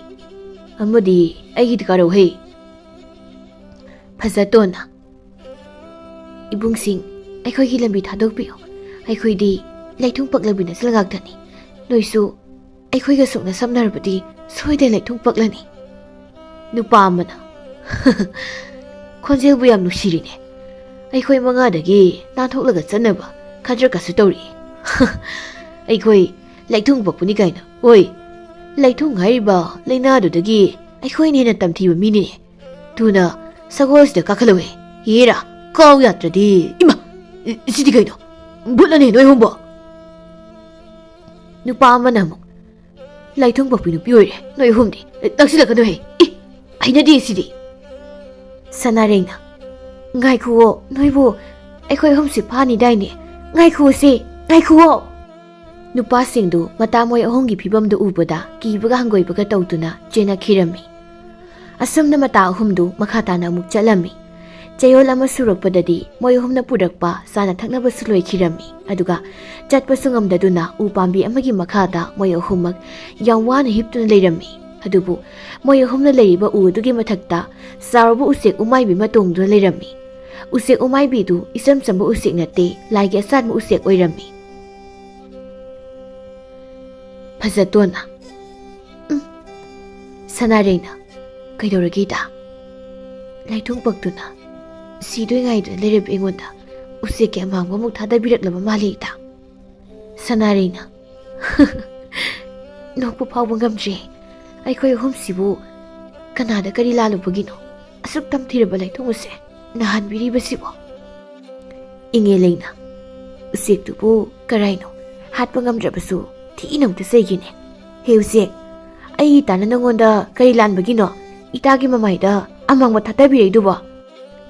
"ꯑꯃꯗꯤ ꯑꯩꯒꯤꯗꯤ ꯀꯥꯔꯧꯍꯦ꯫" ꯐꯖꯇꯣꯟꯅ, "ꯏꯕꯨꯡꯁꯤꯡ, ꯑꯩꯈꯣꯏꯒꯤ ꯂꯝꯕꯤ ꯊꯥꯗꯣꯛꯄꯤꯌꯨ꯫ ꯑꯩꯈꯣꯏꯗꯤ ꯂꯩꯊꯨꯡ ꯄꯛꯂꯕꯤ ꯅꯆꯜ ꯉꯥꯛꯇꯅꯤ꯫ ꯅꯣꯏꯁꯨ ꯑꯩꯈꯣꯏꯒ ꯁꯨꯛꯅ ꯁꯝꯅꯔꯕꯗꯤ ꯁꯣꯏꯗꯅ ꯂꯩꯊꯨꯡ ꯄꯛꯂꯅꯤ꯫" ꯅꯨꯄꯥ ꯑꯃꯅ, "ꯈꯣꯟꯖꯦꯜꯕꯨ ꯌꯥꯝ ꯅꯨꯡꯁꯤꯔꯤꯅꯦ꯫ ꯑꯩꯈꯣꯏ ꯃꯉꯥꯗꯒꯤ ꯅꯥꯟꯊꯣꯛꯂꯒ ꯆꯠꯅꯕ ꯈꯗ꯭ꯔꯛꯀꯁꯨ ꯇꯧꯔꯤ꯫ ꯑꯩꯈꯣꯏ ꯂꯩꯊꯨꯡ ꯄꯛꯄꯅꯤ ꯀꯥꯏꯅ꯫ ꯑꯣꯏ, ꯂꯩꯊꯨꯡ ꯍꯥꯏꯔꯤꯕ ꯂꯥꯏꯅꯥꯗꯨꯗꯒꯤ ꯑꯩꯈꯣꯏꯅ ꯍꯦꯟꯅ ꯇꯝꯊꯤꯕ ꯃꯤꯅꯤꯅꯦ꯫ ꯊꯨꯅ ꯁꯒꯣꯜꯁꯤꯗ ꯀꯥꯈꯠꯂꯨꯍꯦ꯫ ꯍꯦꯔꯥ, ꯀꯥꯎ ꯌꯥꯗ꯭ꯔꯗꯤ꯫ ꯏꯃꯥ! ꯏ-, ꯁꯤꯗꯤ ꯀꯩꯅꯣ? ꯚꯨꯠꯂꯅꯦ ꯅꯣꯏ ꯑꯍꯨꯝꯕꯣ?" ꯅꯨꯄꯥ ꯑꯃꯅ ꯑꯃꯨꯛ, "ꯂꯥꯏꯊꯨꯡ ꯄꯛꯄꯤ ꯅꯨꯄꯤ ꯑꯣꯏꯔꯦ ꯅꯣꯏ ꯑꯍꯨꯝꯗꯤ꯫ ꯅꯛꯁꯤꯜꯂꯛꯀꯅꯨꯍꯦ꯫ ꯏ, ꯍꯩꯅꯗꯦ ꯁꯤꯗꯤ꯫" ꯁꯅꯥꯔꯩꯅ, "ꯉꯥꯏꯈꯨꯑꯣ, ꯅꯣꯏꯕꯨ ꯑꯩꯈꯣꯏ ꯑꯍꯨꯝꯁꯤ ꯐꯥꯅꯤꯗꯥꯏꯅꯦ꯫ ꯉꯥꯏꯈꯨꯑꯣꯁꯦ, ꯉꯥꯏꯈꯨꯑꯣ!" ꯅꯨꯄꯥꯁꯤꯡꯗꯨ ꯃꯇꯥ ꯃꯣꯏ ꯑꯍꯨꯝꯒꯤ ꯐꯤꯕꯝꯗꯨ ꯎꯕꯗ ꯀꯤꯕꯒ ꯍꯪꯒꯣꯏꯕꯒ ꯇꯧꯗꯨꯅ ꯆꯦꯟꯅꯈꯤꯔꯝꯃꯤ꯫ ꯑꯁꯨꯝꯅ ꯃꯇꯥ ꯑꯍꯨꯝꯗꯨ ꯃꯈꯥ ꯇꯥꯅ ꯑꯃꯨꯛ ꯆꯠꯂꯝꯃꯤ꯫ ꯆꯌꯣꯜ ꯑꯃ ꯁꯨꯔꯛꯄꯗꯗꯤ ꯃꯣꯏ ꯑꯍꯨꯝꯅ ꯄꯨꯔꯛꯄ ꯆꯥꯅ ꯊꯛꯅꯕꯁꯨ ꯂꯣꯏꯈꯤꯔꯝꯃꯤ꯫ ꯑꯗꯨꯒ ꯆꯠꯄꯁꯨ ꯉꯝꯗꯗꯨꯅ ꯎ ꯄꯥꯝꯕꯤ ꯑꯃꯒꯤ ꯃꯈꯥꯗ ꯃꯣꯏ ꯑꯍꯨꯝꯃꯛ ꯌꯥꯝ ꯋꯥꯅ ꯍꯤꯞꯇꯨꯅ ꯂꯩꯔꯝꯃꯤ꯫ ꯑꯗꯨꯕꯨ ꯃꯣꯏ ꯑꯍꯨꯝꯅ ꯂꯩꯔꯤꯕ ꯎ ꯑꯗꯨꯒꯤ ꯃꯊꯛꯇ ꯆꯥꯎꯔꯕ ꯎꯆꯦꯛ ꯎꯃꯥꯏꯕꯤ ꯑꯃ ꯇꯣꯡꯗꯨꯅ ꯂꯩꯔꯝꯃꯤ꯫ ꯎꯆꯦꯛ ꯎꯃꯥꯏꯕꯤꯗꯨ ꯏꯆꯝ ꯆꯝꯕ ꯎꯆꯦꯛ ꯅꯠꯇꯦ, ꯂꯥꯏꯒꯤ ꯑꯆꯥꯟꯕ ꯎꯆꯦꯛ ꯑꯣꯏꯔꯝꯃꯤ꯫ ꯐꯖꯇꯣꯟꯅ, "ꯎꯝ, ꯁꯅꯥꯔꯩꯅ ꯀꯩꯗꯧꯔꯒꯦ ꯏꯇꯥ? ꯂꯥꯏꯊꯨꯡ ꯄꯛꯇꯨꯅ ꯁꯤꯗꯣꯏ ꯉꯥꯏꯗꯨꯅ ꯂꯩꯔꯕ ꯑꯩꯉꯣꯟꯗ ꯎꯆꯦꯛꯀꯤ ꯑꯃꯥꯡꯕ ꯑꯃꯨꯛ ꯊꯥꯗꯕꯤꯔꯛꯂꯕ ꯃꯥꯜꯂꯦ ꯏꯇꯥ꯫" ꯁꯅꯥꯔꯩꯅ, "ꯅꯣꯛꯄ ꯐꯥꯎꯕ ꯉꯝꯗ꯭ꯔꯦ꯫ ꯑꯩꯈꯣꯏ ꯑꯍꯨꯝꯁꯤꯕꯨ ꯀꯅꯥꯗ ꯀꯔꯤ ꯂꯥꯜꯂꯨꯕꯒꯤꯅꯣ ꯑꯁꯨꯛ ꯇꯝꯊꯤꯔꯕ ꯂꯥꯏꯊꯨꯡ ꯑꯁꯦ ꯅꯥꯍꯟꯕꯤꯔꯤꯕꯁꯤꯕꯣ?" ꯏꯉꯦꯂꯩꯅ, "ꯎꯆꯦꯛꯇꯨꯕꯨ ꯀꯔꯥꯏꯅꯣ? ꯍꯥꯠꯄ ꯉꯝꯗ꯭ꯔꯕꯁꯨ ꯊꯤꯅ ꯑꯃꯨꯛꯇ ꯆꯩꯒꯦꯅꯦ꯫ ꯍꯦ ꯎꯆꯦꯛ, ꯑꯩ ꯏꯇꯥꯅ ꯅꯪꯉꯣꯟꯗ ꯀꯔꯤ ꯂꯥꯟꯕꯒꯤꯅꯣ ꯏꯇꯥꯒꯤ ꯃꯃꯥꯏꯗ ꯑꯃꯥꯡꯕ ꯊꯥꯗꯕꯤꯔꯛꯏꯗꯨꯕꯣ?"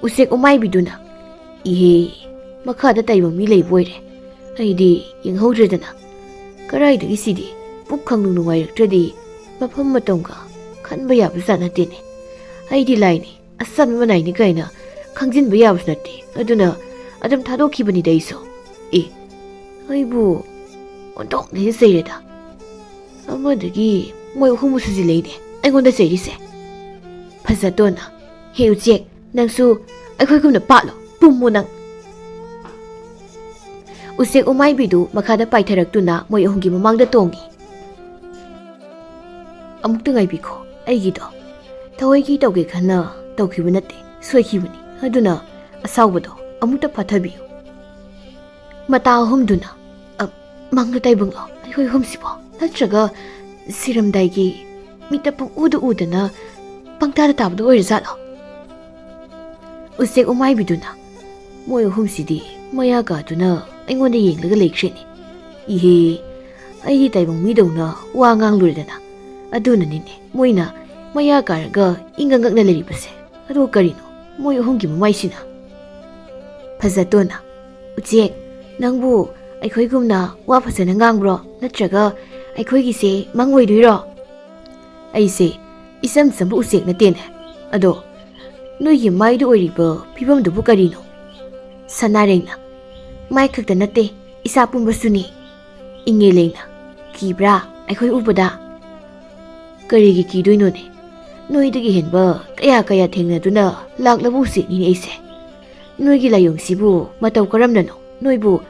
ꯎꯆꯦꯛ ꯎꯃꯥꯏꯕꯤꯗꯨꯅ, "ꯏꯍꯦ, ꯃꯈꯥꯗ ꯇꯥꯏꯕꯪ ꯃꯤ ꯂꯩꯕ ꯑꯣꯏꯔꯦ꯫ ꯑꯩꯗꯤ ꯌꯦꯡꯍꯧꯗ꯭ꯔꯦꯗꯅ꯫ ꯀꯔꯥꯏꯗꯒꯤ ꯁꯤꯗꯤ ꯄꯨꯛ ꯈꯪꯅꯨꯡ ꯅꯨꯡꯉꯥꯏꯔꯛꯇ꯭ꯔꯗꯤ ꯃꯐꯝ ꯃꯇꯝꯒ ꯈꯟꯕ ꯌꯥꯕ ꯖꯥꯠ ꯅꯠꯇꯦꯅꯦ꯫ ꯑꯩꯗꯤ ꯂꯥꯏꯅꯤ, ꯑꯆꯟꯕ ꯃꯅꯥꯏꯅꯤ ꯀꯥꯏꯅ ꯈꯪꯖꯤꯟꯕ ꯌꯥꯕꯁꯨ ꯅꯠꯇꯦ꯫ ꯑꯗꯨꯅ ꯑꯗꯨꯝ ꯊꯥꯗꯣꯛꯈꯤꯕꯅꯤꯗ ꯑꯩꯁꯨ꯫ ꯑꯦ, ꯑꯩꯕꯨ ꯑꯣꯟꯊꯣꯛꯅ ꯆꯩꯔꯦꯗ꯫ ꯑꯃꯗꯒꯤ ꯃꯣꯏ ꯑꯍꯨꯝꯕꯨ ꯁꯨꯖꯤꯜꯂꯛꯏꯅꯦ ꯑꯩꯉꯣꯟꯗ ꯆꯩꯔꯤꯁꯦ꯫" ꯐꯖꯇꯣꯟꯅ, "ꯍꯦ ꯎꯆꯦꯛ, ꯅꯪꯁꯨ ꯑꯩꯈꯣꯏꯒꯨꯝꯅ ꯄꯥꯠꯂꯣ, ꯄꯨꯝꯃꯨ ꯅꯪ꯫" ꯎꯆꯦꯛ ꯎꯃꯥꯏꯕꯤꯗꯨ ꯃꯈꯥꯗ ꯄꯥꯏꯊꯔꯛꯇꯨꯅ ꯃꯣꯏ ꯑꯍꯨꯝꯒꯤ ꯃꯃꯥꯡꯗ ꯇꯣꯡꯉꯤ꯫ "ꯑꯃꯨꯛꯇ ꯉꯥꯏꯕꯤꯈꯣ, ꯑꯩꯒꯤꯗꯣ ꯊꯑꯣꯏꯒꯤ ꯇꯧꯒꯦ ꯈꯟꯅ ꯇꯧꯈꯤꯕ ꯅꯠꯇꯦ, ꯁꯣꯏꯈꯤꯕꯅꯤ꯫ ꯑꯗꯨꯅ ꯑꯁꯥꯎꯕꯗꯣ ꯑꯃꯨꯛꯇ ꯐꯥꯊꯕꯤꯌꯨ꯫" ꯃꯇꯥ ꯑꯍꯨꯝꯗꯨꯅ, "ꯑ, ꯃꯪꯂ ꯇꯥꯏꯕꯪꯂꯣ ꯑꯩꯈꯣꯏ ꯑꯍꯨꯝꯁꯤꯕꯣ? ꯅꯠꯇ꯭ꯔꯒ ꯁꯤꯔꯝꯗꯥꯏꯒꯤ ꯃꯤꯠꯇ ꯄꯪꯎꯗ ꯎꯗꯅ ꯄꯪꯇꯥꯗ ꯇꯥꯕꯗꯣ ꯑꯣꯏꯔꯖꯥꯠꯂꯣ?" ꯎꯆꯦꯛ ꯎꯃꯥꯏꯕꯤꯗꯨꯅ, "ꯃꯣꯏ ꯑꯍꯨꯝꯁꯤꯗꯤ ꯃꯌꯥ ꯀꯥꯗꯨꯅ ꯑꯩꯉꯣꯟꯗ ꯌꯦꯡꯂꯒ ꯂꯩꯈ꯭ꯔꯦꯅꯦ꯫ ꯏꯍꯦ, ꯑꯩꯗꯤ ꯇꯥꯏꯕꯪ ꯃꯤꯗꯧꯅ ꯋꯥ ꯉꯥꯡꯂꯨꯔꯦꯗꯅ꯫ ꯑꯗꯨꯅꯅꯤꯅꯦ ꯃꯣꯏꯅ ꯃꯌꯥ ꯀꯥꯔꯒ ꯏꯪꯉꯛ ꯉꯛꯅ ꯂꯩꯔꯤꯕꯁꯦ꯫ ꯑꯗꯣ ꯀꯔꯤꯅꯣ ꯃꯣꯏ ꯑꯍꯨꯝꯒꯤ ꯃꯃꯥꯏꯁꯤꯅ? ꯐꯖꯇꯣꯟꯅ, "ꯎꯆꯦꯛ, ꯅꯪꯕꯨ ꯑꯩꯈꯣꯏꯒꯨꯝꯅ ꯋꯥ ꯐꯖꯅ ꯉꯥꯡꯕ꯭ꯔꯣ? ꯅꯠꯇ꯭ꯔꯒ ꯑꯩꯈꯣꯏꯒꯤꯁꯦ ꯃꯪ ꯑꯣꯏꯗꯣꯏꯔꯣ?" ꯑꯩꯁꯦ ꯏꯆꯝ ꯆꯝꯕ ꯎꯆꯦꯛ ꯅꯠꯇꯦꯅꯦ꯫ ꯑꯗꯣ ꯅꯣꯏꯒꯤ ꯃꯥꯏꯗ ꯑꯣꯏꯔꯤꯕ ꯐꯤꯕꯝꯗꯨꯕꯨ ꯀꯔꯤꯅꯣ? ꯁꯅꯥꯔꯦꯡꯅ, "ꯃꯥꯏ ꯈꯛꯇ ꯅꯠꯇꯦ, ꯏꯁꯥ ꯄꯨꯝꯕꯁꯨꯅꯤ꯫" ꯏꯉꯦꯂꯦꯡꯅ, "ꯀꯤꯕ꯭ꯔꯥ ꯑꯩꯈꯣꯏ ꯎꯕꯗ?" "ꯀꯔꯤꯒꯤ ꯀꯤꯗꯣꯏꯅꯣꯅꯦ? ꯅꯣꯏꯗꯒꯤ ꯍꯦꯟꯕ ꯀꯌꯥ ꯀꯌꯥ ꯊꯦꯡꯅꯗꯨꯅ ꯂꯥꯛꯂꯕ ꯎꯆꯦꯛꯅꯤꯅꯦ ꯑꯩꯁꯦ꯫ ꯅꯣꯏꯒꯤ ꯂꯥꯏꯑꯣꯡꯁꯤꯕꯨ ꯃꯇꯧ ꯀꯔꯝꯅꯅꯣ? ꯅꯣꯏꯕꯨ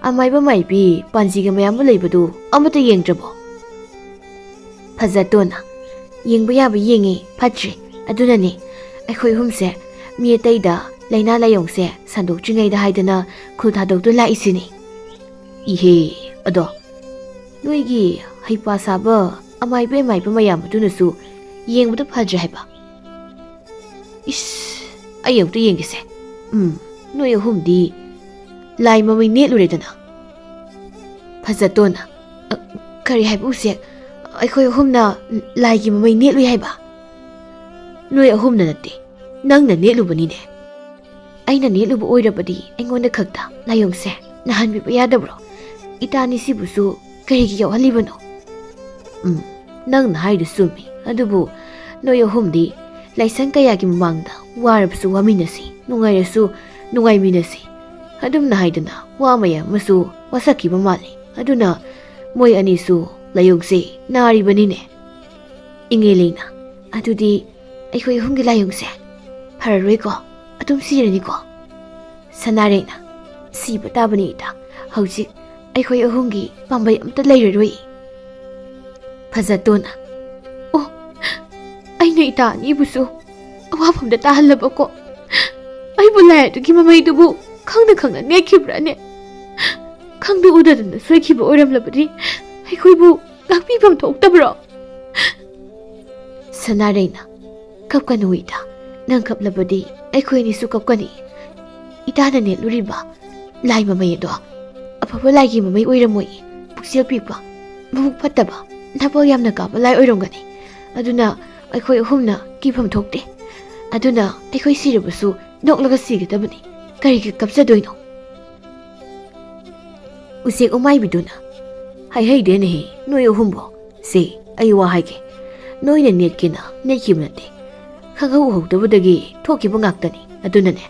ꯑꯃꯥꯏꯕ ꯃꯥꯏꯕꯤ ꯄꯥꯟꯖꯤꯒ ꯃꯌꯥꯝ ꯑꯃ ꯂꯩꯕꯗꯨ ꯑꯃꯠꯇ ꯌꯦꯡꯗ꯭ꯔꯕꯣ?" ꯐꯖꯇꯣꯟꯅ, "ꯌꯦꯡꯕ ꯌꯥꯕ ꯌꯦꯡꯉꯦ, ꯐꯠꯇ꯭ꯔꯦ꯫ ꯑꯗꯨꯅꯅꯦ ꯑꯩꯈꯣꯏ ꯑꯍꯨꯝꯁꯦ ꯃꯤ ꯑꯇꯩꯗ ꯂꯥꯏꯅꯥ ꯂꯥꯏꯑꯣꯡꯁꯦ ꯁꯟꯗꯣꯛꯇ꯭ꯔꯤꯉꯩꯗ ꯍꯥꯏꯗꯅ ꯈꯨꯜ ꯊꯥꯗꯣꯛꯇꯨꯅ ꯂꯥꯛꯏꯁꯤꯅꯤ꯫" "ꯏꯍꯦ, ꯑꯗꯣ ꯅꯣꯏꯒꯤ ꯍꯩꯄꯥ ꯁꯥꯕ ꯑꯃꯥꯏꯕ ꯑꯃꯥꯏꯕ ꯃꯌꯥꯝ ꯑꯗꯨꯅꯁꯨ ꯌꯦꯡꯕꯗ ꯐꯗ꯭ꯔꯦ ꯍꯥꯏꯕ?" "ꯏꯁ, ꯑꯩ ꯑꯃꯨꯛꯇ ꯌꯦꯡꯒꯦꯁꯦ꯫ ꯎꯝ, ꯅꯣꯏ ꯑꯍꯨꯝꯗꯤ ꯂꯥꯏ ꯃꯃꯩ ꯅꯦꯠꯂꯨꯔꯦꯗꯅ꯫" ꯐꯖꯇꯣꯟꯅ, "ꯑ, ꯀꯔꯤ ꯍꯥꯏꯕ ꯎꯆꯦꯛ? ꯑꯩꯈꯣꯏ ꯑꯍꯨꯝꯅ ꯂꯥꯏꯒꯤ ꯃꯃꯩ ꯅꯦꯠꯂꯨꯏ ꯍꯥꯏꯕ?" "ꯅꯣꯏ ꯑꯍꯨꯝꯅ ꯅꯠꯇꯦ, ꯅꯪꯅ ꯅꯦꯠꯂꯨꯕꯅꯤꯅꯦ꯫" "ꯑꯩꯅ ꯅꯦꯠꯂꯨꯕ ꯑꯣꯏꯔꯕꯗꯤ ꯑꯩꯉꯣꯟꯗ ꯈꯛꯇ ꯂꯥꯏꯑꯣꯡꯁꯦ ꯅꯥꯍꯟꯕꯤꯕ ꯌꯥꯗꯕ꯭ꯔꯣ? ꯏꯇꯥꯅꯤꯁꯤꯕꯨꯁꯨ ꯀꯔꯤꯒꯤ ꯌꯥꯎꯍꯜꯂꯤꯕꯅꯣ?" "ꯎꯝ, ꯅꯪꯅ ꯍꯥꯏꯗꯨ ꯆꯨꯝꯃꯤ꯫ ꯑꯗꯨꯕꯨ ꯅꯣꯏ ꯑꯍꯨꯝꯗꯤ ꯂꯥꯏꯁꯪ ꯀꯌꯥꯒꯤ ꯃꯃꯥꯡꯗ ꯋꯥꯔꯕꯁꯨ ꯋꯥꯃꯤꯟꯅꯁꯤ, ꯅꯨꯡꯉꯥꯏꯔꯁꯨ ꯅꯨꯡꯉꯥꯏꯃꯤꯟꯅꯁꯤ" ꯑꯗꯨꯝꯅ ꯍꯥꯏꯗꯅ ꯋꯥ ꯃꯌꯥꯝ ꯑꯃꯁꯨ ꯋꯥꯁꯛꯈꯤꯕ ꯃꯥꯜꯂꯤ꯫ ꯑꯗꯨꯅ ꯃꯣꯏ ꯑꯅꯤꯁꯨ ꯂꯥꯏꯑꯣꯡꯁꯦ ꯅꯥꯔꯤꯕꯅꯤꯅꯦ꯫ ꯏꯉꯦꯂꯩꯅ, "ꯑꯗꯨꯗꯤ ꯑꯩꯈꯣꯏ ꯑꯍꯨꯝꯒꯤ ꯂꯥꯏꯑꯣꯡꯁꯦ ꯐꯔꯔꯣꯏꯀꯣ? ꯑꯗꯨꯝ ꯁꯤꯔꯅꯤꯀꯣ?" ꯁꯅꯥꯔꯩꯅ, "ꯁꯤꯕ ꯇꯥꯕꯅꯤ ꯏꯇꯥ꯫ ꯍꯧꯖꯤꯛ ꯑꯩꯈꯣꯏ ꯑꯍꯨꯝꯒꯤ ꯄꯥꯝꯕꯩ ꯑꯝꯇ ꯂꯩꯔꯔꯣꯏ꯫" ꯐꯖꯇꯣꯟꯅ, "ꯑꯣ, ꯑꯩꯅ ꯏꯇꯥ ꯑꯅꯤꯕꯨꯁꯨ ꯑꯋꯥꯐꯝꯗ ꯇꯥꯍꯜꯂꯕꯀꯣ? ꯑꯩꯕꯨ ꯂꯥꯏ ꯑꯗꯨꯒꯤ ꯃꯃꯩꯗꯨꯕꯨ ꯈꯪꯅ ꯈꯪꯅ ꯅꯦꯛꯈꯤꯕ꯭ꯔꯥꯅꯦ? ꯈꯪꯗ ꯎꯗꯗꯅ ꯁꯣꯏꯈꯤꯕ ꯑꯣꯏꯔꯝꯂꯕꯗꯤ ꯑꯩꯈꯣꯏꯕꯨ ꯉꯥꯛꯄꯤꯐꯝ ꯊꯣꯛꯇꯕ꯭ꯔꯣ?" ꯁꯅꯥꯔꯩꯅ, "ꯀꯞꯀꯅꯨ ꯏꯇꯥ, ꯅꯪ ꯀꯞꯂꯕꯗꯤ ꯑꯩꯈꯣꯏ ꯑꯅꯤꯁꯨ ꯀꯞꯀꯅꯤ꯫ ꯏꯇꯥꯅ ꯅꯦꯠꯂꯨꯔꯤꯕ ꯂꯥꯏ ꯃꯃꯩ ꯑꯗꯣ ꯑꯐꯕ ꯂꯥꯏꯒꯤ ꯃꯃꯩ ꯑꯣꯏꯔꯝꯃꯣꯏ, ꯄꯨꯛꯆꯦꯜ ꯄꯤꯛꯄ ꯃꯕꯨꯛ ꯐꯠꯇꯕ, ꯅꯥꯄꯜ ꯌꯥꯝꯅ ꯀꯥꯕ ꯂꯥꯏ ꯑꯣꯏꯔꯝꯒꯅꯤ꯫ ꯑꯗꯨꯅ ꯑꯩꯈꯣꯏ ꯑꯍꯨꯝꯅ ꯀꯤꯐꯝ ꯊꯣꯛꯇꯦ꯫ ꯑꯗꯨꯅ ꯑꯩꯈꯣꯏ ꯁꯤꯔꯕꯁꯨ ꯅꯣꯛꯂꯒ ꯁꯤꯒꯗꯕꯅꯤ꯫ ꯀꯔꯤꯒꯤ ꯀꯞꯆꯗꯣꯏꯅꯣ? ꯎꯆꯦꯛ ꯎꯃꯥꯏꯕꯤꯗꯨꯅ, "ꯍꯥꯏꯍꯩꯗꯦꯅꯦꯍꯦ, ꯅꯣꯏ ꯑꯍꯨꯝꯕꯣ꯫ ꯁꯦ, ꯑꯩ ꯋꯥ ꯍꯥꯏꯒꯦ꯫ ꯅꯣꯏꯅ ꯅꯦꯠꯀꯦꯅ ꯅꯦꯠꯈꯤꯕ ꯅꯠꯇꯦ꯫ ꯈꯪꯍꯧ ꯎꯍꯧꯗꯕꯗꯒꯤ ꯊꯣꯛꯈꯤꯕ ꯉꯥꯛꯇꯅꯤ꯫ ꯑꯗꯨꯅꯅꯦ,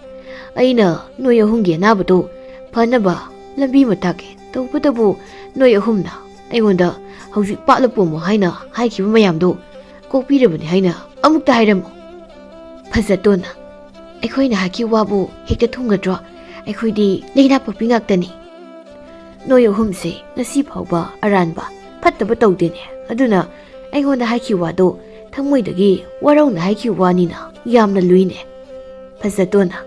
ꯑꯩꯅ ꯅꯣꯏ ꯑꯍꯨꯝꯒꯤ ꯑꯅꯥꯕꯗꯣ ꯐꯅꯕ ꯂꯝꯕꯤ ꯑꯃ ꯇꯥꯛꯀꯦ꯫ ꯇꯧꯕꯇꯕꯨ ꯅꯣꯏ ꯑꯍꯨꯝꯅ ꯑꯩꯉꯣꯟꯗ ꯍꯧꯖꯤꯛ ꯄꯥꯠꯂ ꯄꯣꯝꯃꯣ ꯍꯥꯏꯅ ꯍꯥꯏꯈꯤꯕ ꯃꯌꯥꯝꯗꯣ ꯀꯣꯛꯄꯤꯔꯕꯅꯤ ꯍꯥꯏꯅ ꯑꯃꯨꯛꯇ ꯍꯥꯏꯔꯝꯃꯨ꯫" "ꯐꯖꯇꯣꯟꯅ, ꯑꯩꯈꯣꯏꯅ ꯍꯥꯏꯈꯤꯕ ꯋꯥꯕꯨ ꯍꯦꯛꯇ ꯊꯨꯡꯒꯗ꯭ꯔꯣ? ꯑꯩꯈꯣꯏꯗꯤ ꯂꯩꯅꯥ ꯄꯛꯄꯤ ꯉꯥꯛꯇꯅꯤ꯫ ꯅꯣꯏ ꯑꯍꯨꯝꯁꯦ ꯉꯁꯤ ꯐꯥꯎꯕ ꯑꯔꯥꯟꯕ ꯐꯠꯇꯕ ꯇꯧꯗꯦꯅꯦ꯫ ꯑꯗꯨꯅ ꯑꯩꯉꯣꯟꯗ ꯍꯥꯏꯈꯤꯕ ꯋꯥꯗꯣ ꯊꯃꯣꯏꯗꯒꯤ ꯋꯥꯔꯧꯅ ꯍꯥꯏꯈꯤꯕ ꯋꯥꯅꯤꯅ ꯌꯥꯝꯅ ꯂꯨꯏꯅꯦ꯫" "ꯐꯖꯇꯣꯟꯅ,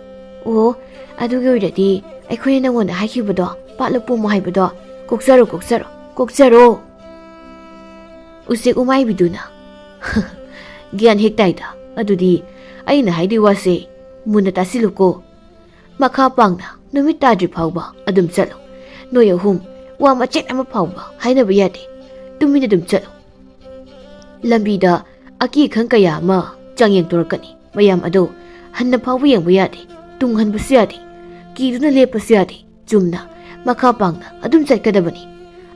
ꯑꯣ, ꯑꯗꯨꯒꯤ ꯑꯣꯏꯔꯗꯤ ꯑꯩꯈꯣꯏꯅ ꯅꯪꯉꯣꯟꯗ ꯍꯥꯏꯈꯤꯕꯗꯣ ꯄꯥꯠꯂ ꯄꯣꯝꯃꯣ ꯍꯥꯏꯕꯗꯣ ꯀꯣꯛꯆꯔꯣ, ꯀꯣꯛꯆꯔꯣ, ꯀꯣꯛꯆꯔꯣ!" ꯎꯆꯦꯛ ꯎꯃꯥꯏꯕꯤꯗꯨꯅ, "ꯒ꯭ꯌꯥꯟ ꯍꯦꯛ ꯇꯥꯏꯗ꯫ ꯑꯗꯨꯗꯤ ꯑꯩꯅ ꯍꯥꯏꯗꯣꯏ ꯋꯥꯁꯦ ꯃꯨꯟꯅ ꯇꯥꯁꯤꯜꯂꯨꯀꯣ꯫ ꯃꯈꯥ ꯄꯥꯡꯅ ꯅꯨꯃꯤꯠ ꯇꯥꯗ꯭ꯔꯤ ꯐꯥꯎꯕ ꯑꯗꯨꯝ ꯆꯠꯂꯨ꯫ ꯅꯣꯏ ꯑꯍꯨꯝ ꯋꯥ ꯃꯆꯦꯠ ꯑꯃ ꯐꯥꯎꯕ ꯍꯥꯏꯅꯕ ꯌꯥꯗꯦ꯫ ꯇꯨꯃꯤꯟꯅ ꯑꯗꯨꯝ ꯆꯠꯂꯨ꯫ ꯂꯝꯕꯤꯗ ꯑꯀꯤ ꯑꯈꯪ ꯀꯌꯥ ꯑꯃ ꯆꯥꯡꯌꯦꯡ ꯇꯧꯔꯛꯀꯅꯤ꯫ ꯃꯌꯥꯝ ꯑꯗꯣ ꯍꯟꯅ ꯐꯥꯎꯕ ꯌꯦꯡꯕ ꯌꯥꯗꯦ꯫ ꯇꯨꯡ ꯍꯟꯕꯁꯨ ꯌꯥꯗꯦ꯫ ꯀꯤꯗꯨꯅ ꯂꯦꯞꯄꯁꯨ ꯌꯥꯗꯦ꯫ ꯆꯨꯝꯅ ꯃꯈꯥ ꯄꯥꯡꯅ ꯑꯗꯨꯝ ꯆꯠꯀꯗꯕꯅꯤ꯫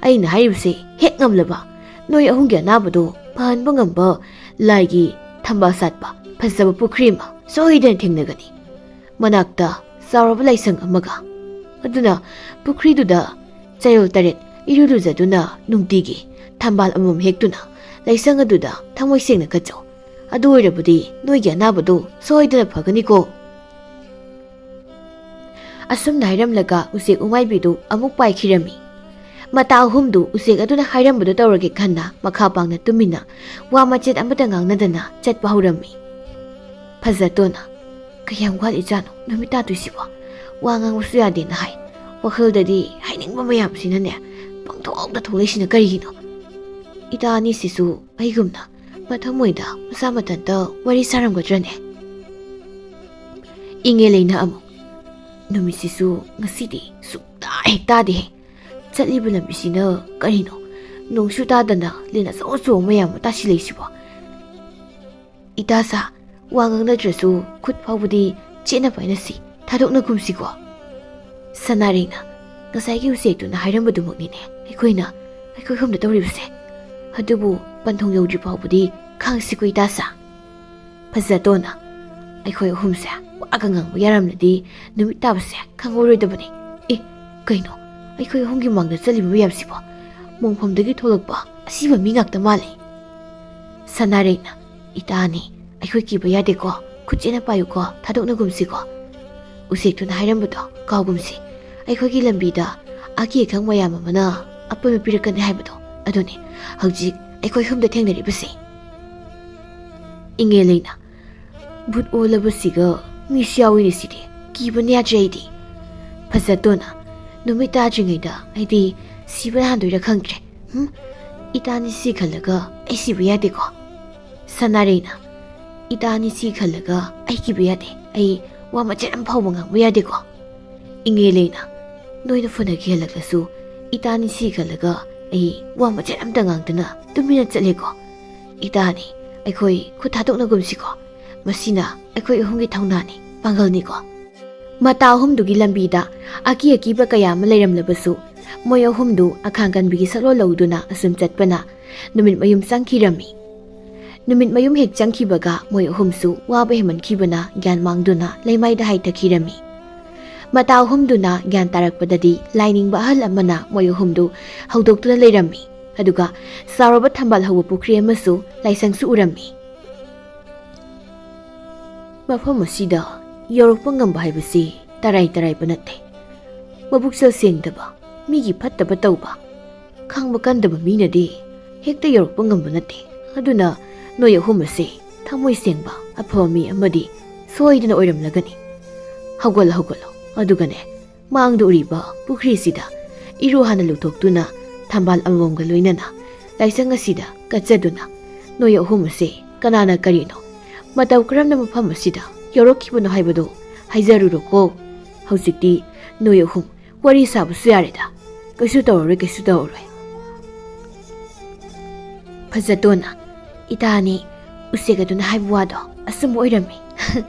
ꯑꯩꯅ ꯍꯥꯏꯔꯤꯕꯁꯦ ꯍꯦꯛ ꯉꯝꯂꯕ, ꯅꯣꯏ ꯑꯍꯨꯝꯒꯤ ꯑꯅꯥꯕꯗꯣ ꯐꯍꯟꯕ ꯉꯝꯕ ꯂꯥꯏꯒꯤ ꯊꯝꯕꯥꯜ ꯁꯥꯠꯄ ꯐꯖꯕ ꯄꯨꯈ꯭ꯔꯤ ꯑꯃ ꯁꯣꯏꯗꯅ ꯊꯦꯡꯅꯒꯅꯤ꯫ ꯃꯅꯥꯛꯇ ꯆꯥꯎꯔꯕ ꯂꯥꯏꯁꯪ ꯑꯃꯒ꯫ ꯑꯗꯨꯅ ꯄꯨꯈ꯭ꯔꯤꯗꯨꯗ ꯆꯌꯣꯜ ꯇꯔꯦꯠ ꯏꯔꯨ ꯂꯨꯖꯗꯨꯅ ꯅꯨꯡꯇꯤꯒꯤ ꯊꯝꯕꯥꯜ ꯑꯃꯃꯝ ꯍꯦꯛꯇꯨꯅ ꯂꯥꯏꯁꯪ ꯑꯗꯨꯗ ꯊꯃꯣꯏ ꯁꯦꯡꯅ ꯀꯠꯆꯧ꯫ ꯑꯗꯨ ꯑꯣꯏꯔꯕꯗꯤ ꯅꯣꯏꯒꯤ ꯑꯅꯥꯕꯗꯨ ꯁꯣꯏꯗꯅ ꯐꯒꯅꯤꯀꯣ꯫" ꯑꯁꯨꯝꯅ ꯍꯥꯏꯔꯝꯂꯒ ꯎꯆꯦꯛ ꯎꯃꯥꯏꯕꯤꯗꯨ ꯑꯃꯨꯛ ꯄꯥꯏꯈꯤꯔꯝꯃꯤ꯫ ꯃꯇꯥ ꯑꯍꯨꯝꯗꯨ ꯎꯆꯦꯛ ꯑꯗꯨꯅ ꯍꯥꯏꯔꯝꯕꯗꯨ ꯇꯧꯔꯒꯦ ꯈꯟꯅ ꯃꯈꯥ ꯄꯥꯡꯅ ꯇꯨꯃꯤꯟꯅ ꯋꯥ ꯃꯆꯦꯠ ꯑꯃꯠꯇ ꯉꯥꯡꯅꯗꯅ ꯆꯠꯄ ꯍꯧꯔꯝꯃꯤ꯫ ꯐꯖꯇꯣꯟꯅ, "ꯀꯌꯥꯝ ꯋꯥꯠꯂꯤꯖꯥꯠꯅꯣ ꯅꯨꯃꯤꯠ ꯇꯥꯗꯣꯏꯁꯤꯕꯣ? ꯋꯥ ꯉꯥꯡꯕꯁꯨ ꯌꯥꯗꯦꯅ ꯍꯥꯏ꯫ ꯋꯥꯈꯜꯗꯗꯤ ꯍꯥꯏꯅꯤꯡꯕ ꯃꯌꯥꯝꯁꯤꯅꯅꯦ ꯄꯪꯊꯣꯛꯇ ꯊꯣꯛꯂꯛꯏꯁꯤꯅ ꯀꯔꯤꯒꯤꯅꯣ? ꯏꯇꯥ ꯑꯅꯤꯁꯤꯁꯨ ꯑꯩꯒꯨꯝꯅ ꯃꯊꯃꯣꯏꯗ ꯃꯁꯥ ꯃꯊꯟꯇ ꯋꯥꯔꯤ ꯁꯥꯔꯝꯒꯗ꯭ꯔꯅꯦ?" ꯏꯪꯉꯦ ꯂꯩꯅ ꯑꯃꯨꯛ, "ꯅꯨꯃꯤꯠꯁꯤꯁꯨ ꯉꯁꯤꯗꯤ ꯁꯨꯛꯇꯥ ꯍꯦꯛ ꯇꯥꯗꯦꯍꯦ꯫ ꯆꯠꯂꯤꯕ ꯂꯝꯕꯤꯁꯤꯅ ꯀꯔꯤꯅꯣ? ꯅꯣꯡꯁꯨ ꯇꯥꯗꯅ ꯂꯤꯟ ꯑꯆꯧ ꯑꯆꯧꯕ ꯃꯌꯥꯝ ꯑꯃ ꯇꯥꯁꯤꯜꯂꯛꯏꯁꯤꯕꯣ? ꯏꯇꯥꯁꯥ, ꯋꯥ ꯉꯥꯡꯅꯗ꯭ꯔꯁꯨ ꯈꯨꯠ ꯐꯥꯎꯕꯗꯤ ꯆꯦꯠꯅ ꯄꯥꯏꯅꯁꯤ, ꯊꯥꯗꯣꯛꯅꯒꯨꯝꯁꯤꯀꯣ꯫ ꯁꯅꯥꯔꯩꯅ, ꯉꯁꯥꯏꯒꯤ ꯎꯆꯦꯛꯇꯨꯅ ꯍꯥꯏꯔꯝꯕꯗꯨꯃꯛꯅꯤꯅꯦ ꯑꯩꯈꯣꯏꯅ, ꯑꯩꯈꯣꯏ ꯑꯍꯨꯝꯗ ꯇꯧꯔꯤꯕꯁꯦ꯫ ꯑꯗꯨꯕꯨ ꯄꯟꯊꯨꯡ ꯌꯧꯗ꯭ꯔꯤ ꯐꯥꯎꯕꯗꯤ ꯈꯥꯡꯁꯤꯀꯣ ꯏꯇꯥꯁꯥ꯫ ꯐꯖꯇꯣꯟꯅ, ꯑꯩꯈꯣꯏ ꯑꯍꯨꯝꯁꯦ ꯋꯥꯒ ꯉꯥꯡꯕ ꯌꯥꯔꯝꯂꯗꯤ ꯅꯨꯃꯤꯠ ꯇꯥꯕꯁꯦ ꯈꯪꯍꯧꯔꯣꯏꯗꯕꯅꯤ꯫ ꯑꯦ, ꯀꯩꯅꯣ, ꯑꯩꯈꯣꯏ ꯑꯍꯨꯝꯒꯤ ꯃꯥꯡꯗ ꯆꯠꯂꯤꯕ ꯃꯌꯥꯝꯁꯤꯕꯣ? ꯃꯣꯡꯐꯝꯗꯒꯤ ꯊꯣꯛꯂꯛꯄ ꯑꯁꯤꯕ ꯃꯤ ꯉꯥꯛꯇ ꯃꯥꯜꯂꯤ꯫ ꯁꯅꯥꯔꯩꯅ, ꯏꯇꯥꯅꯤ, ꯑꯩꯈꯣꯏ ꯀꯤꯕ ꯌꯥꯗꯦꯀꯣ, ꯈꯨꯠꯁꯦꯅ ꯄꯥꯏꯌꯨꯀꯣ, ꯊꯥꯗꯣꯛꯅꯒꯨꯝꯁꯤꯀꯣ꯫ ꯎꯆꯦꯛꯇꯨꯅ ꯍꯥꯏꯔꯝꯕꯗꯣ ꯀꯥꯎꯒꯨꯝꯁꯤ꯫ ꯑꯩꯈꯣꯏꯒꯤ ꯂꯝꯕꯤꯗ ꯑꯀꯤ ꯑꯈꯪ ꯃꯌꯥꯝ ꯑꯃꯅ ꯑꯄꯟꯕ ꯄꯤꯔꯛꯀꯅꯤ ꯍꯥꯏꯕꯗꯣ ꯑꯗꯨꯅꯤ ꯍꯧꯖꯤꯛ ꯑꯩꯈꯣꯏ ꯑꯍꯨꯝꯗ ꯊꯦꯡꯅꯔꯤꯕꯁꯤ꯫ ꯏꯉꯦꯜ ꯂꯩꯅ, ꯚꯨꯠ ꯑꯣꯜꯂꯕꯁꯤꯒ ꯃꯤꯁꯨ ꯌꯥꯎꯏꯅꯦ ꯁꯤꯗꯤ꯫ ꯀꯤꯕꯅ ꯌꯥꯗ꯭ꯔꯦ ꯑꯩꯗꯤ꯫ ꯐꯖꯇꯣꯟꯅ, ꯅꯨꯃꯤꯠ ꯇꯥꯗ꯭ꯔꯤꯉꯩꯗ ꯑꯩꯗꯤ ꯁꯤꯕꯅ ꯍꯥꯟꯗꯣꯏꯔꯥ ꯈꯪꯗ꯭ꯔꯦ꯫ ꯍꯨꯝ? ꯏꯇꯥꯅꯤ ꯁꯤ ꯈꯜꯂꯒ ꯑꯩ ꯁꯤꯕ ꯌꯥꯗꯦꯀꯣ꯫ ꯁꯅꯥꯔꯩꯅ, ꯏꯇꯥꯅꯤ ꯁꯤ ꯈꯜꯂꯒ ꯑꯩ ꯀꯤꯕ ꯌꯥꯗꯦ꯫ ꯑꯩ ꯋꯥ ꯃꯆꯦꯠ ꯑꯃ ꯐꯥꯎꯕ ꯉꯥꯡꯕ ꯌꯥꯗꯦꯀꯣ꯫ ꯏꯉꯦꯜ ꯂꯩꯅ, ꯅꯣꯏꯅ ꯐꯅ ꯀꯤꯍꯜꯂꯛꯂꯁꯨ ꯏꯇꯥꯅꯤ ꯁꯤ ꯈꯜꯂꯒ ꯑꯩ ꯋꯥ ꯃꯆꯦꯠ ꯑꯝꯇ ꯉꯥꯡꯗꯅ ꯇꯨꯃꯤꯟꯅ ꯆꯠꯂꯦꯀꯣ꯫ ꯏꯇꯥꯅꯤ, ꯑꯩꯈꯣꯏ ꯈꯨꯠ ꯊꯥꯗꯣꯛꯅꯒꯨꯝꯁꯤꯀꯣ꯫ ꯃꯁꯤꯅ ꯑꯩꯈꯣꯏ ꯑꯍꯨꯝꯒꯤ ꯊꯧꯅꯥꯅꯤ, ꯄꯥꯡꯒꯜꯅꯤꯀꯣ꯫ ꯃꯇꯥ ꯑꯍꯨꯝꯗꯨꯒꯤ ꯂꯝꯕꯤꯗ ꯑꯀꯤ ꯑꯀꯤꯕ ꯀꯌꯥ ꯑꯃ ꯂꯩꯔꯝꯂꯕꯁꯨ, ꯃꯣꯏ ꯑꯍꯨꯝꯗꯨ ꯑꯈꯥꯡ ꯀꯟꯕꯒꯤ ꯁꯛꯂꯣꯟ ꯂꯧꯗꯨꯅ ꯑꯁꯨꯝ ꯆꯠꯄꯅ ꯅꯨꯃꯤꯠ ꯃꯌꯨꯝ ꯆꯪꯈꯤꯔꯝꯃꯤ꯫ ꯅꯨꯃꯤꯠ ꯃꯌꯨꯝ ꯍꯦꯛ ꯆꯪꯈꯤꯕꯒ ꯃꯣꯏ ꯑꯍꯨꯝꯁꯨ ꯋꯥꯕ ꯍꯦꯟꯃꯟꯈꯤꯕꯅ ꯒ꯭ꯌꯥꯟ ꯃꯥꯡꯗꯨꯅ ꯂꯩꯃꯥꯏꯗ ꯍꯥꯏꯊꯈꯤꯔꯝꯃꯤ꯫ ꯃꯇꯥ ꯑꯍꯨꯝꯗꯨꯅ ꯒ꯭ꯌꯥꯟ ꯇꯥꯔꯛꯄꯗꯗꯤ ꯂꯥꯏꯅꯤꯡꯕ ꯑꯍꯜ ꯑꯃꯅ ꯃꯣꯏ ꯑꯍꯨꯝꯗꯨ ꯍꯧꯗꯣꯛꯇꯨꯅ ꯂꯩꯔꯝꯃꯤ꯫ ꯑꯗꯨꯒ ꯆꯥꯎꯔꯕ ꯊꯝꯕꯥꯜ ꯍꯧꯕ ꯄꯨꯈ꯭ꯔꯤ ꯑꯃꯁꯨ ꯂꯥꯏꯁꯪꯁꯨ ꯎꯔꯝꯃꯤ꯫ ꯃꯐꯝ ꯑꯁꯤꯗ ꯌꯧꯔꯛꯄ ꯉꯝꯕ ꯍꯥꯏꯕꯁꯤ ꯇꯔꯥꯏ ꯇꯔꯥꯏꯕ ꯅꯠꯇꯦ꯫ ꯃꯕꯨꯛꯆꯦꯜ ꯁꯦꯡꯗꯕ, ꯃꯤꯒꯤ ꯐꯠꯇꯕ ꯇꯧꯕ, ꯈꯥꯡꯕ ꯀꯟꯗꯕ ꯃꯤꯅꯗꯤ ꯍꯦꯛꯇ ꯌꯧꯔꯛꯄ ꯉꯝꯕ ꯅꯠꯇꯦ꯫ ꯑꯗꯨꯅ ꯅꯣꯏ ꯑꯍꯨꯝ ꯑꯁꯦ ꯊꯃꯣꯏ ꯁꯦꯡꯕ, ꯑꯐꯕ ꯃꯤ ꯑꯃꯗꯤ ꯁꯣꯏꯗꯅ ꯑꯣꯏꯔꯝꯂꯒꯅꯤ꯫ ꯍꯧꯒꯠꯂꯣ, ꯍꯧꯒꯠꯂꯣ꯫ ꯑꯗꯨꯒꯅꯦ, ꯃꯥꯡꯗ ꯎꯔꯤꯕ ꯄꯨꯈ꯭ꯔꯤꯁꯤꯗ ꯏꯔꯨ ꯍꯥꯟꯅ ꯂꯨꯊꯣꯛꯇꯨꯅ ꯊꯝꯕꯥꯜ ꯑꯃꯃꯝꯒ ꯂꯣꯏꯅꯅ ꯂꯥꯏꯁꯪ ꯑꯁꯤꯗ ꯀꯠꯆꯗꯨꯅ ꯅꯣꯏ ꯑꯍꯨꯝ ꯑꯁꯦ ꯀꯅꯥꯅ ꯀꯔꯤꯅꯣ ꯃꯇꯧ ꯀꯔꯝꯅ ꯃꯐꯝ ꯑꯁꯤꯗ ꯌꯧꯔꯛꯈꯤꯕꯅꯣ ꯍꯥꯏꯕꯗꯨ ꯍꯥꯏꯖꯔꯨꯔꯣꯀꯣ꯫ ꯍꯧꯖꯤꯛꯇꯤ ꯅꯣꯏ ꯑꯍꯨꯝ ꯋꯥꯔꯤ ꯁꯥꯕꯁꯨ ꯌꯥꯔꯦꯗ꯫ ꯀꯩꯁꯨ ꯇꯧꯔꯔꯣꯏ, ꯀꯩꯁꯨ ꯇꯧꯔꯔꯣꯏ꯫ ꯐꯖꯇꯣꯟꯅ, "ꯏꯇꯥꯅꯤ ꯎꯆꯦꯛ ꯑꯗꯨꯅ ꯍꯥꯏꯕ ꯋꯥꯗꯣ ꯑꯆꯨꯝꯕ ꯑꯣꯏꯔꯝꯃꯤ꯫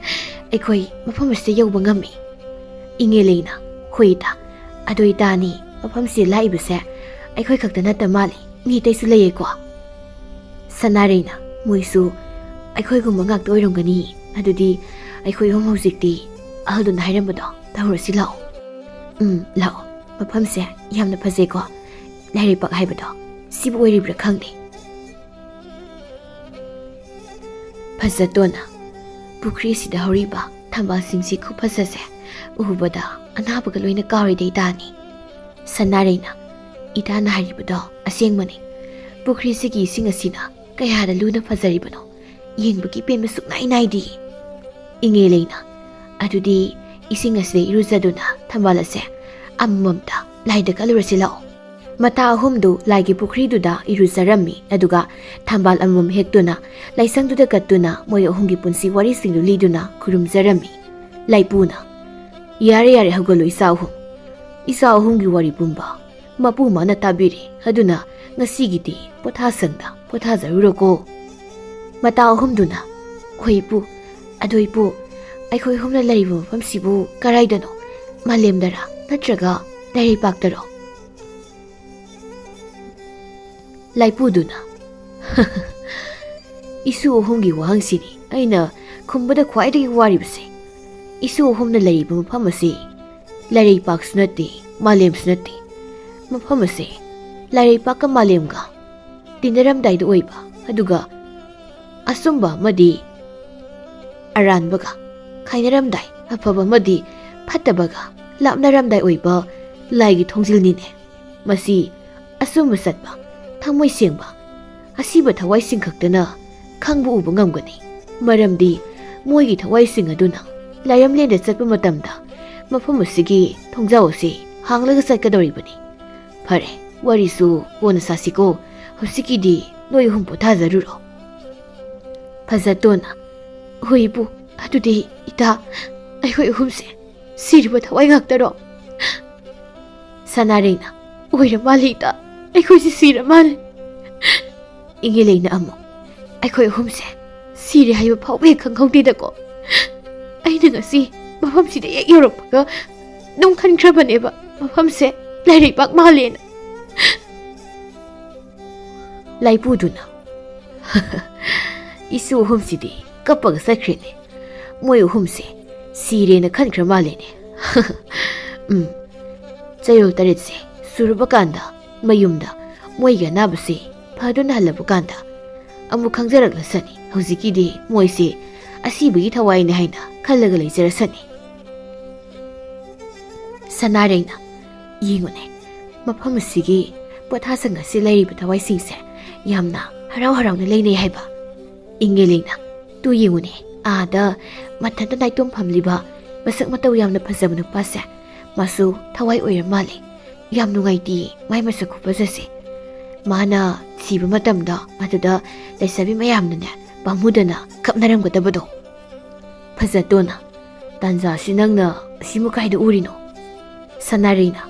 ꯑꯩꯈꯣꯏ ꯃꯐꯝ ꯑꯁꯤꯗ ꯌꯧꯕ ꯉꯝꯃꯤ꯫" ꯏꯉꯦꯂꯩꯅ, "ꯍꯣꯏ ꯏꯇꯥ, ꯑꯗꯣ ꯏꯇꯥꯅꯤ ꯃꯐꯝꯁꯤꯗ ꯂꯥꯛꯏꯕꯁꯦ ꯑꯩꯈꯣꯏ ꯈꯛꯇ ꯅꯠꯇ ꯃꯥꯜꯂꯤ, ꯃꯤ ꯑꯇꯩꯁꯨ ꯂꯩꯌꯦꯀꯣ?" ꯁꯅꯥꯔꯩꯅ, "ꯃꯣꯏꯁꯨ ꯑꯩꯈꯣꯏꯒꯨꯝꯕ ꯉꯥꯛꯇ ꯑꯣꯏꯔꯝꯒꯅꯤ꯫ ꯑꯗꯨꯗꯤ ꯑꯩꯈꯣꯏ ꯑꯍꯨꯝ ꯍꯧꯖꯤꯛꯇꯤ ꯑꯍꯜꯗꯨꯅ ꯍꯥꯏꯔꯝꯕꯗꯣ ꯇꯧꯔꯁꯤ ꯂꯥꯛꯑꯣ꯫" "ꯎꯝ, ꯂꯥꯛꯑꯣ꯫ ꯃꯐꯝꯁꯦ ꯌꯥꯝꯅ ꯐꯖꯩꯀꯣ꯫ ꯂꯥꯏꯔꯩꯄꯥꯛ ꯍꯥꯏꯕꯗꯣ ꯁꯤꯕꯨ ꯑꯣꯏꯔꯤꯕ꯭ꯔꯥ ꯈꯪꯗꯦ꯫" ꯐꯖꯇꯣꯟꯅ, "ꯄꯨꯈ꯭ꯔꯤꯁꯤꯗ ꯍꯧꯔꯤꯕ ꯊꯝꯕꯥꯜꯁꯤꯡꯁꯤ ꯈꯨꯐꯖꯁꯦ ꯎꯕꯗ ꯑꯅꯥꯕꯒ ꯂꯣꯏꯅ ꯀꯥꯎꯔꯦꯗ ꯏꯇꯥꯅꯤ꯫" ꯁꯅꯥꯔꯩꯅ, "ꯏꯇꯥꯅ ꯍꯥꯏꯔꯤꯕꯗꯣ ꯑꯁꯦꯡꯕꯅꯤ꯫ ꯄꯨꯈ꯭ꯔꯤꯁꯤꯒꯤ ꯏꯁꯤꯡ ꯑꯁꯤꯅ ꯀꯌꯥꯗ ꯂꯨꯅ ꯐꯖꯔꯤꯕꯅꯣ, ꯌꯦꯡꯕꯒꯤ ꯄꯦꯟꯕ ꯁꯨꯛꯅꯥꯏ ꯅꯥꯏꯗꯦ꯫" ꯏꯉꯦꯂꯩꯅ, "ꯑꯗꯨꯗꯤ ꯏꯁꯤꯡ ꯑꯁꯤꯗ ꯏꯔꯨꯖꯗꯨꯅ ꯊꯝꯕꯥꯜ ꯑꯁꯦ ꯑꯃꯃꯝꯇ ꯂꯥꯏꯗ ꯀꯠꯂꯨꯔꯁꯤ ꯂꯥꯛꯑꯣ꯫" ꯃꯇꯥ ꯑꯍꯨꯝꯗꯨ ꯂꯥꯏꯒꯤ ꯄꯨꯈ꯭ꯔꯤꯗꯨꯗ ꯏꯔꯨꯖꯔꯝꯃꯤ꯫ ꯑꯗꯨꯒ ꯊꯝꯕꯥꯜ ꯑꯃꯃꯝ ꯍꯦꯛꯇꯨꯅ ꯂꯥꯏꯁꯪꯗꯨꯗ ꯀꯠꯇꯨꯅ ꯃꯣꯏ ꯑꯍꯨꯝꯒꯤ ꯄꯨꯟꯁꯤ ꯋꯥꯔꯤꯁꯤꯡꯗꯨ ꯂꯤꯗꯨꯅ ꯈꯨꯔꯨꯝꯖꯔꯝꯃꯤ꯫ ꯂꯥꯏꯄꯨꯅ, "ꯌꯥꯔꯦ, ꯌꯥꯔꯦ, ꯍꯧꯒꯠꯂꯣ ꯏꯆꯥ ꯑꯍꯨꯝ꯫ ꯏꯆꯥ ꯑꯍꯨꯝꯒꯤ ꯋꯥꯔꯤ ꯄꯨꯝꯕ ꯃꯄꯨ ꯃꯥꯅ ꯇꯥꯕꯤꯔꯦ꯫ ꯑꯗꯨꯅ ꯉꯁꯤꯒꯤꯗꯤ ꯄꯣꯊꯥꯁꯪꯗ ꯄꯣꯊꯥꯖꯔꯨꯔꯣꯀꯣ꯫" ꯃꯇꯥ ꯑꯍꯨꯝꯗꯨꯅ, "ꯍꯣꯏ ꯏꯄꯨ, ꯑꯗꯣ ꯏꯄꯨ, ꯑꯩꯈꯣꯏ ꯑꯍꯨꯝꯅ ꯂꯩꯔꯤꯕ ꯃꯐꯝꯁꯤꯕꯨ ꯀꯔꯥꯏꯗꯅꯣ? ꯃꯥꯂꯦꯝꯗꯔ ꯅꯠꯇ꯭ꯔꯒ ꯂꯥꯏꯔꯩꯄꯥꯛꯇꯔꯣ?" ꯂꯥꯏꯄꯨꯗꯨꯅ, "ꯏꯁꯨ ꯑꯍꯨꯝꯒꯤ ꯋꯥꯍꯪꯁꯤꯅꯤ ꯑꯩꯅ ꯈꯨꯝꯕꯗ ꯈ꯭ꯋꯥꯏꯗꯒꯤ ꯋꯥꯔꯤꯕꯁꯦ꯫ ꯏꯁꯨ ꯑꯍꯨꯝꯅ ꯂꯩꯔꯤꯕ ꯃꯐꯝ ꯑꯁꯤ ꯂꯥꯏꯔꯩꯄꯥꯛꯁꯨ ꯅꯠꯇꯦ, ꯃꯥꯂꯦꯝꯁꯨ ꯅꯠꯇꯦ꯫ ꯃꯐꯝ ꯑꯁꯦ ꯂꯥꯏꯔꯩꯄꯥꯛꯀ ꯃꯥꯂꯦꯝꯒ ꯇꯤꯟꯅꯔꯝꯗꯥꯏꯗ ꯑꯣꯏꯕ, ꯑꯗꯨꯒ ꯑꯆꯨꯝꯕ ꯑꯃꯗꯤ ꯑꯔꯥꯟꯕꯒ ꯈꯥꯏꯅꯔꯝꯗꯥꯏ, ꯑꯐꯕ ꯑꯃꯗꯤ ꯐꯠꯇꯕꯒ ꯂꯥꯞꯅꯔꯝꯗꯥꯏ ꯑꯣꯏꯕ ꯂꯥꯏꯒꯤ ꯊꯣꯡꯖꯤꯜꯅꯤꯅꯦ꯫ ꯃꯁꯤ ꯑꯆꯨꯝꯕ ꯆꯠꯄ, ꯊꯃꯣꯏ ꯁꯦꯡꯕ, ꯑꯁꯤꯕ ꯊꯋꯥꯏꯁꯤꯡ ꯈꯛꯇꯅ ꯈꯪꯕ ꯎꯕ ꯉꯝꯒꯅꯤ꯫ ꯃꯔꯝꯗꯤ ꯃꯣꯏꯒꯤ ꯊꯋꯥꯏꯁꯤꯡ ꯑꯗꯨꯅ ꯂꯥꯏꯔꯝꯂꯦꯟꯗ ꯆꯠꯄ ꯃꯇꯝꯗ ꯃꯐꯝ ꯑꯁꯤꯒꯤ ꯊꯣꯡꯖꯥꯎ ꯑꯁꯤ ꯍꯥꯡꯂꯒ ꯆꯠꯀꯗꯧꯔꯤꯕꯅꯤ꯫ ꯐꯔꯦ, ꯋꯥꯔꯤꯁꯨ ꯀꯣꯟꯅ ꯁꯥꯁꯤꯀꯣ꯫ ꯍꯧꯖꯤꯛꯀꯤꯗꯤ ꯅꯣꯏ ꯑꯍꯨꯝ ꯄꯣꯊꯥꯖꯔꯨꯔꯣ꯫" ꯐꯖꯇꯣꯟꯅ, "ꯍꯣꯏ ꯏꯄꯨ, ꯑꯗꯨꯗꯤ ꯏꯇꯥ, ꯑꯩꯈꯣꯏ ꯑꯍꯨꯝꯁꯦ ꯁꯤꯔꯕ ꯊꯋꯥꯏ ꯉꯥꯛꯇꯔꯣ?" ꯁꯅꯥꯔꯩꯅ, "ꯑꯣꯏꯔ ꯃꯥꯜꯂꯦ ꯏꯇꯥ, ꯑꯩꯈꯣꯏꯁꯦ ꯁꯤꯔ ꯃꯥꯜꯂꯦ꯫" ꯏꯉꯦꯂꯩꯅ ꯑꯃꯨꯛ, "ꯑꯩꯈꯣꯏ ꯑꯍꯨꯝꯁꯦ ꯁꯤꯔꯦ ꯍꯥꯏꯕ ꯐꯥꯎꯕ ꯍꯦꯛ ꯈꯪꯍꯧꯗꯦꯗꯀꯣ꯫ ꯑꯩꯅ ꯉꯁꯤ ꯃꯐꯝꯁꯤꯗ ꯍꯦꯛ ꯌꯧꯔꯛꯄꯒ ꯑꯗꯨꯝ ꯈꯟꯈ꯭ꯔꯕꯅꯦꯕ, ꯃꯐꯝꯁꯦ ꯂꯥꯏꯔꯩꯕꯥꯛ ꯃꯥꯜꯂꯦꯅ"꯫ ꯂꯥꯏꯄꯨꯗꯨꯅ, "ꯏꯁꯨ ꯑꯍꯨꯝꯁꯤꯗꯤ ꯀꯞꯄꯒ ꯆꯠꯈ꯭ꯔꯦꯅꯦ꯫ ꯃꯣꯏ ꯑꯍꯨꯝꯁꯦ ꯁꯤꯔꯦꯅ ꯈꯟꯈ꯭ꯔ ꯃꯥꯜꯂꯦꯅꯦ"꯫ ꯎꯝ, ꯆꯌꯣꯜ ꯇꯔꯦꯠꯁꯦ ꯁꯨꯔꯕ ꯀꯥꯟꯗ ꯃꯌꯨꯝꯗ ꯃꯣꯏꯒꯤ ꯑꯅꯥꯕꯁꯦ ꯐꯗꯨꯅ ꯍꯜꯂꯕ ꯀꯥꯟꯗ ꯑꯃꯨꯛ ꯈꯪꯖꯔꯛꯂꯁꯅꯤ꯫ ꯍꯧꯖꯤꯛꯀꯤꯗꯤ ꯃꯣꯏꯁꯦ ꯑꯁꯤꯕꯒꯤ ꯊꯋꯥꯏꯅꯤ ꯍꯥꯏꯅ ꯈꯜꯂꯒ ꯂꯩꯖꯔꯁꯅꯤ꯫ ꯁꯅꯥꯔꯩꯅ, "ꯌꯦꯡꯉꯨꯅꯦ, ꯃꯐꯝ ꯑꯁꯤꯒꯤ ꯄꯣꯊꯥꯁꯪ ꯑꯁꯤ ꯂꯩꯔꯤꯕ ꯊꯋꯥꯏꯁꯤꯡꯁꯦ ꯌꯥꯝꯅ ꯍꯔꯥꯎ ꯍꯔꯥꯎꯅ ꯂꯩꯅꯩ ꯍꯥꯏꯕ"꯫ ꯏꯉꯦꯂꯩꯅ, "ꯇꯨ ꯌꯦꯡꯉꯨꯅꯦ, ꯑꯥꯗ ꯃꯊꯟꯇ ꯅꯥꯏꯇꯣꯝ ꯐꯝꯂꯤꯕ ꯃꯁꯛ ꯃꯇꯧ ꯌꯥꯝꯅ ꯐꯖꯕ ꯅꯨꯄꯥꯁꯦ, ꯃꯥꯁꯨ ꯊꯋꯥꯏ ꯑꯣꯏꯔ ꯃꯥꯜꯂꯦ꯫ ꯌꯥꯝ ꯅꯨꯡꯉꯥꯏꯇꯦ ꯃꯥꯏ ꯃꯁꯛ ꯈꯨꯐꯖꯁꯦ꯫ ꯃꯥꯅ ꯁꯤꯕ ꯃꯇꯝꯗ ꯑꯗꯨꯗ ꯂꯩꯁꯥꯕꯤ ꯃꯌꯥꯝꯅꯅꯦ ꯄꯥꯝꯃꯨꯗꯅ ꯀꯞꯅꯔꯝꯒꯗꯕꯗꯣ"꯫ ꯐꯖꯇꯣꯟꯅ, "ꯇꯥꯟꯖꯥꯁꯤ ꯅꯪꯅ ꯑꯁꯤꯃ ꯀꯥꯏꯗ ꯎꯔꯤꯅꯣ?" ꯁꯅꯥꯔꯩꯅ,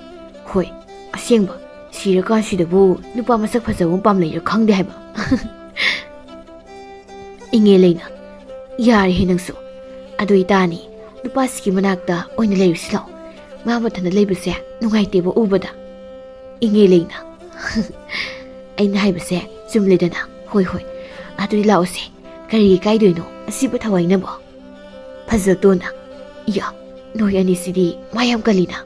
"ꯍꯣꯏ, ꯑꯁꯦꯡꯕ, ꯁꯤꯔꯀꯥꯟꯁꯤꯗꯕꯨ ꯅꯨꯄꯥ ꯃꯁꯛ ꯐꯖꯕ ꯑꯃ ꯄꯥꯝꯂꯩꯔ ꯈꯪꯗꯦ ꯍꯥꯏꯕ"꯫ ꯏꯉꯦꯂꯩꯅ, "ꯌꯥꯔꯦꯍꯦ ꯅꯪꯁꯨ꯫ ꯑꯗꯨ ꯏꯇꯥꯅꯤ, ꯅꯨꯄꯥꯁꯤꯒꯤ ꯃꯅꯥꯛꯇ ꯑꯣꯏꯅ ꯂꯩꯔꯨꯁꯤ ꯂꯥꯛꯑꯣ꯫ ꯃꯥ ꯃꯊꯟꯇ ꯂꯩꯕꯁꯦ ꯅꯨꯡꯉꯥꯏꯇꯦꯕ ꯎꯕꯗ"꯫ ꯏꯉꯦꯂꯩꯅ, "ꯑꯩꯅ ꯍꯥꯏꯕꯁꯦ ꯆꯨꯝꯂꯦꯗꯅ? ꯍꯣꯏ, ꯍꯣꯏ꯫ ꯑꯗꯨꯗꯤ ꯂꯥꯛꯑꯣꯁꯦ꯫ ꯀꯔꯤꯒꯤ ꯀꯥꯏꯗꯣꯏꯅꯣ ꯑꯁꯤꯕꯨ ꯊꯋꯥꯏꯅꯕꯣ?" ꯐꯖꯇꯣꯟꯅ, "ꯏꯌꯥ, ꯅꯣꯏ ꯑꯅꯤꯁꯤꯗꯤ ꯃꯥ ꯌꯥꯝ ꯀꯜꯂꯤꯅ"꯫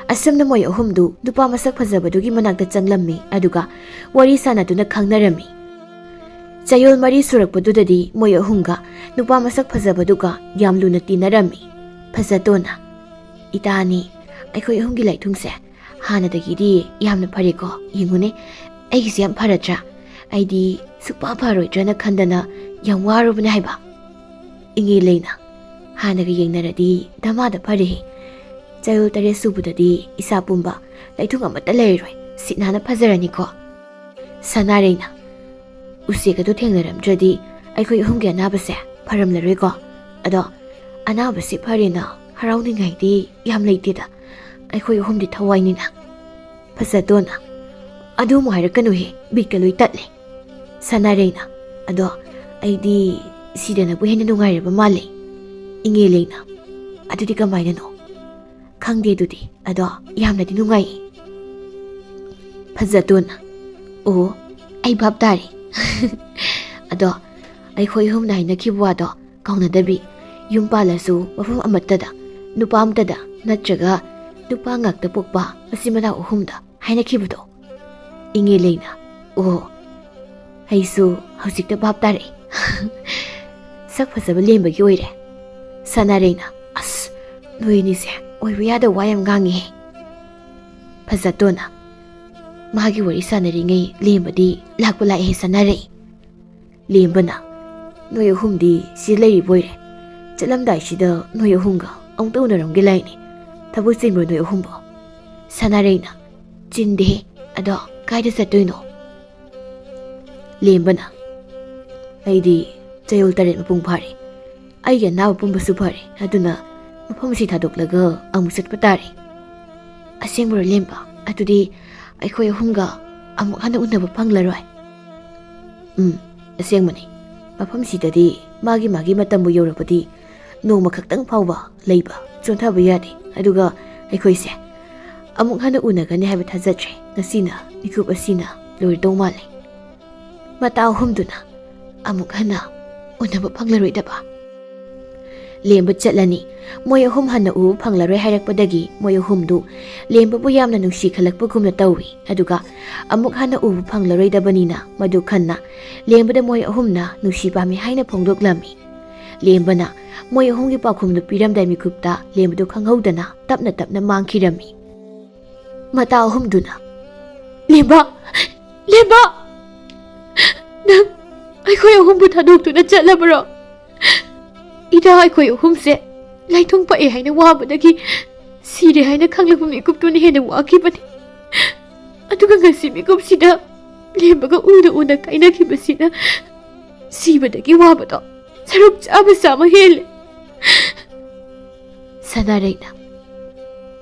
ꯑꯁꯨꯝꯅ ꯃꯣꯏ ꯑꯍꯨꯝꯗꯨ ꯅꯨꯄꯥ ꯃꯁꯛ ꯐꯖꯕꯗꯨꯒꯤ ꯃꯅꯥꯛꯇ ꯆꯪꯂꯝꯃꯤ, ꯑꯗꯨꯒ ꯋꯥꯔꯤ ꯁꯥꯟꯅꯗꯨꯅ ꯈꯪꯅꯔꯝꯃꯤ꯫ ꯆꯌꯣꯜ ꯃꯔꯤ ꯁꯨꯔꯛꯄꯗꯨꯗꯗꯤ ꯃꯣꯏ ꯑꯍꯨꯝꯒ ꯅꯨꯄꯥ ꯃꯁꯛ ꯐꯖꯕꯗꯨꯒ ꯌꯥꯝ ꯂꯨꯅ ꯇꯤꯟꯅꯔꯝꯃꯤ꯫ ꯐꯖꯇꯣꯟꯅ, "ꯏꯇꯥ ꯑꯅꯤ, ꯑꯩꯈꯣꯏ ꯑꯍꯨꯝꯒꯤ ꯂꯥꯏꯊꯨꯡꯁꯦ ꯍꯥꯟꯅꯗꯒꯤꯗꯤ ꯌꯥꯝꯅ ꯐꯔꯦꯀꯣ꯫ ꯌꯦꯡꯉꯨꯅꯦ, ꯑꯩꯒꯤꯁꯦ ꯌꯥꯝ ꯐꯔꯗ꯭ꯔꯥ? ꯑꯩꯗꯤ ꯁꯨꯛꯐ ꯐꯔꯣꯏꯗ꯭ꯔꯅ ꯈꯟꯗꯅ ꯌꯥꯝ ꯋꯥꯔꯨꯕꯅꯦ ꯍꯥꯏꯕ"꯫ ꯏꯉꯦꯂꯩꯅ, "ꯍꯥꯟꯅꯒ ꯌꯦꯡꯅꯔꯗꯤ ꯗꯃꯥꯗ ꯐꯔꯦꯍꯦ꯫ ꯆꯌꯣꯜ ꯇꯔꯦꯠ ꯁꯨꯕꯗꯗꯤ ꯏꯁꯥ ꯄꯨꯝꯕ ꯂꯩꯊꯨꯡ ꯑꯃꯠꯇ ꯂꯩꯔꯔꯣꯏ, ꯁꯤꯠ ꯅꯥꯟꯅ ꯐꯖꯔꯅꯤꯀꯣ"꯫ ꯁꯅꯥꯔꯩꯅ, "ꯎꯆꯦꯛ ꯑꯗꯨ ꯊꯦꯡꯅꯔꯝꯗ꯭ꯔꯗꯤ ꯑꯩꯈꯣꯏ ꯑꯍꯨꯝꯒꯤ ꯑꯅꯥꯕꯁꯦ ꯐꯔꯝꯂꯔꯣꯏꯀꯣ꯫ ꯑꯗꯣ ꯑꯅꯥꯕꯁꯤ ꯐꯔꯦꯅ ꯍꯔꯥꯎꯅꯤꯡꯉꯥꯏꯗꯤ ꯌꯥꯝ ꯂꯩꯇꯦꯗ, ꯑꯩꯈꯣꯏ ꯑꯍꯨꯝꯗꯤ ꯊꯋꯥꯏꯅꯤꯅ"꯫ ꯐꯖꯇꯣꯟꯅ, "ꯑꯗꯨ ꯑꯃꯨꯛ ꯍꯥꯏꯔꯛꯀꯅꯨꯍꯦ, ꯕꯤꯠꯀ ꯂꯣꯏ ꯇꯠꯂꯦ"꯫ ꯁꯅꯥꯔꯩꯅ, "ꯑꯗꯣ ꯑꯩꯗꯤ ꯁꯤꯗꯅꯕꯨ ꯍꯦꯟꯅ ꯅꯨꯡꯉꯥꯏꯔꯕ ꯃꯥꯜꯂꯦ꯫ ꯏꯉꯦꯂꯩꯅ, ꯑꯗꯨꯗꯤ ꯀꯃꯥꯏꯅꯅꯣ?" "ꯈꯪꯗꯦ ꯑꯗꯨꯗꯤ, ꯑꯗꯣ ꯌꯥꯝꯅꯗꯤ ꯅꯨꯡꯉꯥꯏꯌꯦ꯫" ꯐꯖꯇꯣꯟꯅ, "ꯑꯣ, ꯑꯩ ꯚꯥꯞ ꯇꯥꯔꯦ꯫" "ꯑꯗꯣ ꯑꯩꯈꯣꯏ ꯑꯍꯨꯝꯅ ꯍꯥꯏꯅꯈꯤꯕ ꯋꯥꯗꯣ ꯀꯥꯎꯅꯗꯕꯤ, ꯌꯨꯝ ꯄꯥꯜꯂꯁꯨ ꯃꯐꯝ ꯑꯃꯠꯇꯗ, ꯅꯨꯄꯥ ꯑꯃꯠꯇꯗ ꯅꯠꯇ꯭ꯔꯒ ꯅꯨꯄꯥ ꯉꯥꯛꯇ ꯄꯣꯛꯄ ꯃꯆꯤꯟ ꯃꯅꯥꯎ ꯑꯍꯨꯝꯗ ꯍꯥꯏꯅꯈꯤꯕꯗꯣ?" ꯏꯉꯦꯂꯩꯅ, "ꯑꯣ, ꯑꯩꯁꯨ ꯍꯧꯖꯤꯛꯇ ꯚꯥꯞ ꯇꯥꯔꯛꯏ꯫" ꯁꯛ ꯐꯖꯕ ꯂꯦꯝꯕꯒꯤ ꯑꯣꯏꯔꯦ꯫ ꯁꯅꯥꯔꯩꯅ, "ꯑꯁ, ꯅꯣꯏ ꯑꯅꯤꯁꯦ ꯑꯣꯏꯕ ꯌꯥꯗꯕ ꯋꯥ ꯌꯥꯝ ꯉꯥꯡꯉꯤꯍꯦ꯫" ꯐꯖꯇꯣꯟꯅ, "ꯃꯥꯒꯤ ꯋꯥꯔꯤ ꯁꯥꯟꯅꯔꯤꯉꯩ ꯂꯦꯝꯕꯗꯤ ꯂꯥꯛꯄ ꯂꯥꯛꯑꯦ ꯁꯅꯥꯔꯩ꯫" ꯂꯦꯝꯕꯅ, "ꯅꯣꯏ ꯑꯍꯨꯝꯗꯤ ꯁꯤ ꯂꯩꯔꯤꯕ ꯑꯣꯏꯔꯦ꯫ ꯆꯠꯂꯝꯗꯥꯏꯁꯤꯗ ꯅꯣꯏ ꯑꯍꯨꯝꯒ ꯑꯃꯨꯛꯇ ꯎꯅꯔꯝꯒꯦ ꯂꯥꯏꯅꯤ꯫ ꯊꯕꯛ ꯆꯤꯟꯕ꯭ꯔꯣ ꯅꯣꯏ ꯑꯍꯨꯝꯕꯣ?" ꯁꯅꯥꯔꯩꯅ, "ꯆꯤꯟꯗꯦꯍꯦ, ꯑꯗꯣ ꯀꯥꯏꯗ ꯆꯠꯇꯣꯏꯅꯣ?" ꯂꯦꯝꯕꯅ, "ꯑꯩꯗꯤ ꯆꯌꯣꯜ ꯇꯔꯦꯠ ꯃꯄꯨꯡ ꯐꯥꯔꯦ꯫ ꯑꯩꯒꯤ ꯑꯅꯥꯕ ꯄꯨꯝꯕꯁꯨ ꯐꯔꯦ꯫ ꯑꯗꯨꯅ ꯃꯐꯝꯁꯤ ꯊꯥꯗꯣꯛꯂꯒ ꯑꯃꯨꯛ ꯆꯠꯄ ꯇꯥꯔꯦ꯫" "ꯑꯁꯦꯡꯕꯔꯣ ꯂꯦꯝꯕ? ꯑꯗꯨꯗꯤ ꯑꯩꯈꯣꯏ ꯑꯍꯨꯝꯒ ꯑꯃꯨꯛ ꯍꯟꯅ ꯎꯅꯕ ꯐꯪꯂꯔꯣꯏ?" "ꯎꯝ, ꯑꯁꯦꯡꯕꯅꯤ꯫ ꯃꯐꯝꯁꯤꯗꯗꯤ ꯃꯥꯒꯤ ꯃꯥꯒꯤ ꯃꯇꯝꯕꯨ ꯌꯧꯔꯕꯗꯤ ꯅꯣꯡꯃ ꯈꯛꯇꯪ ꯐꯥꯎꯕ ꯂꯩꯕ ꯆꯣꯟꯊꯕ ꯌꯥꯗꯦ꯫ ꯑꯗꯨꯒ ꯑꯩꯈꯣꯏꯁꯦ ꯑꯃꯨꯛ ꯍꯟꯅ ꯎꯅꯒꯅꯤ ꯍꯥꯏꯕ ꯊꯥꯖꯗ꯭ꯔꯦ꯫ ꯉꯁꯤꯅ ꯃꯤꯀꯨꯞ ꯑꯁꯤꯅ ꯂꯣꯏꯔꯗꯧ ꯃꯥꯜꯂꯦ꯫" ꯃꯇꯥ ꯑꯍꯨꯝꯗꯨꯅ ꯑꯃꯨꯛ ꯍꯟꯅ ꯎꯅꯕ ꯐꯪꯂꯔꯣꯏꯗꯕ꯫ ꯂꯦꯝꯕ ꯆꯠꯂꯅꯤ꯫ ꯃꯣꯏ ꯑꯍꯨꯝ ꯍꯟꯅ ꯎꯕ ꯐꯪꯂꯔꯣꯏ ꯍꯥꯏꯔꯛꯄꯗꯒꯤ ꯃꯣꯏ ꯑꯍꯨꯝꯗꯨ ꯂꯦꯝꯕꯕꯨ ꯌꯥꯝꯅ ꯅꯨꯡꯁꯤ ꯈꯜꯂꯛꯄꯒꯨꯝꯅ ꯇꯧꯏ꯫ ꯑꯗꯨꯒ ꯑꯃꯨꯛ ꯍꯟꯅ ꯎꯕ ꯐꯪꯂꯔꯣꯏꯗꯕꯅꯤꯅ ꯃꯗꯨ ꯈꯟꯅ ꯂꯦꯝꯕꯗ ꯃꯣꯏ ꯑꯍꯨꯝꯅ ꯅꯨꯡꯁꯤ ꯄꯥꯝꯃꯤ ꯍꯥꯏꯅ ꯐꯣꯡꯗꯣꯛꯂꯝꯃꯤ꯫ ꯂꯦꯝꯕꯅ ꯃꯣꯏ ꯑꯍꯨꯝꯒꯤ ꯄꯥꯎꯈꯨꯝꯗꯨ ꯄꯤꯔꯝꯗꯥꯏ ꯃꯤꯀꯨꯞꯇ ꯂꯦꯝꯕꯗꯨ ꯈꯪꯍꯧꯗꯅ ꯇꯞꯅ ꯇꯞꯅ ꯃꯥꯡꯈꯤꯔꯝꯃꯤ꯫ ꯃꯇꯥ ꯑꯍꯨꯝꯗꯨꯅ, "ꯂꯦꯝꯕ! ꯂꯦꯝꯕ! ꯅꯪ ꯑꯩꯈꯣꯏ ꯑꯍꯨꯝꯕꯨ ꯊꯥꯗꯣꯛꯇꯨꯅ ꯆꯠꯂꯕꯔꯣ? ꯏꯇꯥ ꯑꯩꯈꯣꯏ ꯑꯍꯨꯝꯁꯦ ꯂꯥꯏꯊꯨꯡ ꯄꯛꯑꯦ ꯍꯥꯏꯅ ꯋꯥꯕꯗꯒꯤ ꯁꯤꯔꯦ ꯍꯥꯏꯅ ꯈꯪꯂꯛꯄ ꯃꯤꯀꯨꯞꯇꯨꯅ ꯍꯦꯟꯅ ꯋꯥꯈꯤꯕꯅꯤ꯫ ꯑꯗꯨꯒ ꯉꯁꯤ ꯃꯤꯀꯨꯞꯁꯤꯗ ꯂꯦꯝꯕꯒ ꯎꯅ ꯎꯅ ꯀꯥꯏꯅꯈꯤꯕꯁꯤꯅ ꯁꯤꯕꯗꯒꯤ ꯋꯥꯕꯗꯣ ꯁꯔꯨꯛ ꯆꯥꯝꯃ ꯆꯥꯝꯃ ꯍꯦꯜꯂꯦ꯫" ꯁꯅꯥꯔꯩꯅ,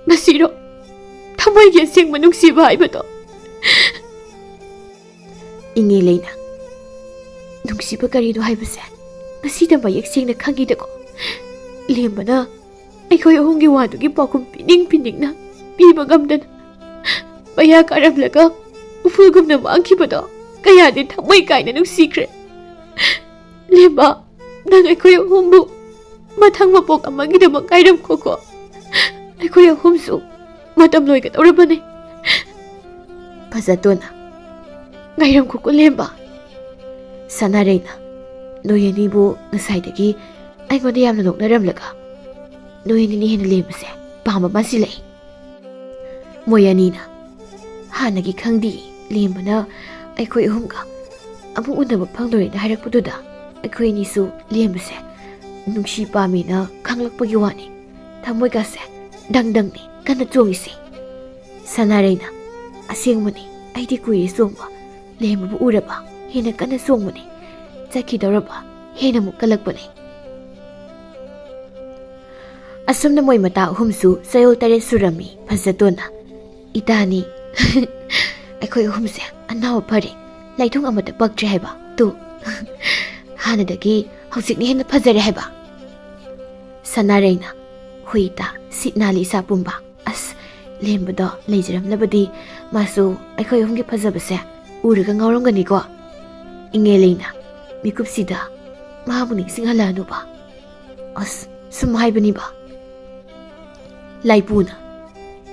"ꯃꯁꯤꯔꯣ ꯊꯃꯣꯏꯒꯤ ꯑꯁꯦꯡꯕ ꯅꯨꯡꯁꯤꯕ ꯍꯥꯏꯕꯗꯣ?" ꯏꯉꯦꯂꯩꯅ, ꯅꯨꯡꯁꯤꯕ ꯀꯔꯤꯅꯣ ꯍꯥꯏꯕꯁꯦ ꯉꯁꯤꯗ ꯃꯌꯦꯛ ꯁꯦꯡꯅ ꯈꯪꯉꯤꯗꯀꯣ꯫ ꯂꯦꯝꯕꯅ ꯑꯩꯈꯣꯏ ꯑꯍꯨꯝꯒꯤ ꯋꯥꯗꯨꯒꯤ ꯄꯥꯎꯈꯨꯝ ꯄꯤꯅꯤꯡ ꯄꯤꯅꯤꯡꯅ ꯄꯤꯕ ꯉꯝꯗꯅ ꯃꯌꯥ ꯀꯥꯔꯝꯂꯒ ꯎꯐꯨꯜꯒꯨꯝꯅ ꯃꯥꯡꯈꯤꯕꯗꯣ ꯀꯌꯥꯗꯤ ꯊꯃꯣꯏ ꯀꯥꯏꯅ ꯅꯨꯡꯁꯤꯈ꯭ꯔꯦ꯫ ꯂꯦꯝꯕ, ꯅꯪ ꯑꯩꯈꯣꯏ ꯑꯍꯨꯝꯕꯨ ꯃꯊꯪ ꯃꯄꯣꯛ ꯑꯃꯒꯤꯗꯃꯛ ꯉꯥꯏꯔꯝꯈꯣꯀꯣ꯫ ꯑꯩꯈꯣꯏ ꯑꯍꯨꯝꯁꯨ ꯃꯇꯝ ꯂꯣꯏꯒꯗꯧꯔꯕꯅꯤ꯫ ꯐꯖꯇꯣꯟꯅ, ꯉꯥꯏꯔꯝꯈꯣꯀꯣ ꯂꯦꯝꯕ꯫ ꯁꯅꯥꯔꯩꯅ, ꯅꯣꯏ ꯑꯅꯤꯕꯨ ꯉꯁꯥꯏꯗꯒꯤ ꯑꯩꯉꯣꯟꯗ ꯌꯥꯝꯅ ꯅꯣꯛꯅꯔꯝꯂꯒ ꯅꯣꯏ ꯑꯅꯤꯅ ꯍꯦꯟꯅ ꯂꯦꯝꯕꯁꯦ ꯄꯥꯝꯕ ꯃꯥꯟꯁꯤꯜꯂꯛꯏ꯫ ꯃꯣꯏ ꯑꯅꯤꯅ ꯍꯥꯟꯅꯒꯤ ꯈꯪꯗꯦ, ꯂꯦꯝꯕꯅ ꯑꯩꯈꯣꯏ ꯑꯍꯨꯝꯒ ꯑꯃꯨꯛ ꯎꯅꯕ ꯐꯪꯂꯣꯏꯅ ꯍꯥꯏꯔꯛꯄꯗꯨꯗ ꯑꯩꯈꯣꯏ ꯑꯅꯤꯁꯨ ꯂꯦꯝꯕꯁꯦ ꯅꯨꯡꯁꯤ ꯄꯥꯝꯃꯦꯅ ꯈꯪꯂꯛꯄꯒꯤ ꯋꯥꯅꯤ꯫ ꯊꯃꯣꯏꯒꯁꯦ ꯗꯪ ꯗꯪꯅꯤ ꯀꯟꯅ ꯆꯣꯡꯉꯤꯁꯦ꯫ ꯁꯅꯥꯔꯩꯅ, ꯑꯁꯦꯡꯕꯅꯤ, ꯑꯩꯗꯤ ꯀꯨꯏꯔꯦ ꯆꯣꯡꯕ꯫ ꯂꯦꯝꯕꯕꯨ ꯎꯔꯕ ꯍꯦꯟꯅ ꯀꯟꯅ ꯆꯣꯡꯕꯅꯤ꯫ ꯆꯠꯈꯤꯗꯧꯔꯕ ꯍꯦꯟꯅ ꯑꯃꯨꯛ ꯀꯜꯂꯛꯄꯅꯤ꯫ ꯑꯁꯨꯝꯅ ꯃꯣꯏ ꯃꯇꯥ ꯑꯍꯨꯝꯁꯨ ꯆꯌꯣꯜ ꯇꯔꯦꯠ ꯁꯨꯔꯝꯃꯤ꯫ ꯐꯖꯇꯣꯟꯅ, ꯏꯇꯥꯅꯤ, ꯑꯩꯈꯣꯏ ꯑꯍꯨꯝꯁꯦ ꯑꯅꯥꯕ ꯐꯔꯦ, ꯂꯥꯏꯊꯨꯡ ꯑꯃꯠꯇ ꯄꯛꯇ꯭ꯔꯦ ꯍꯥꯏꯕ꯫ ꯇꯨ, ꯍꯥꯟꯅꯗꯒꯤ ꯍꯧꯖꯤꯛꯅ ꯍꯦꯟꯅ ꯐꯖꯔꯦ ꯍꯥꯏꯕ꯫ ꯁꯅꯥꯔꯩꯅ, ꯍꯣꯏ ꯏꯇꯥ, ꯁꯤꯠ ꯅꯥꯜꯂꯤ ꯏꯆꯥ ꯄꯨꯝꯕ꯫ ꯑꯁ, ꯂꯦꯝꯕꯗꯣ ꯂꯩꯖꯔꯝꯂꯕꯗꯤ ꯃꯥꯁꯨ ꯑꯩꯈꯣꯏ ꯑꯍꯨꯝꯒꯤ ꯐꯖꯕꯁꯦ ꯎꯔꯒ ꯉꯥꯎꯔꯝꯒꯅꯤꯀꯣ꯫ ꯏꯉꯦꯂꯩꯅ, ꯃꯤꯀꯨꯞꯁꯤꯗ ꯃꯥꯕꯨ ꯅꯤꯡꯁꯤꯡꯍꯜꯂꯛꯑꯅꯨꯕ꯫ ꯑꯁ, ꯁꯨꯝ ꯍꯥꯏꯕꯅꯤꯕ꯫ ꯂꯥꯏꯄꯨꯅ,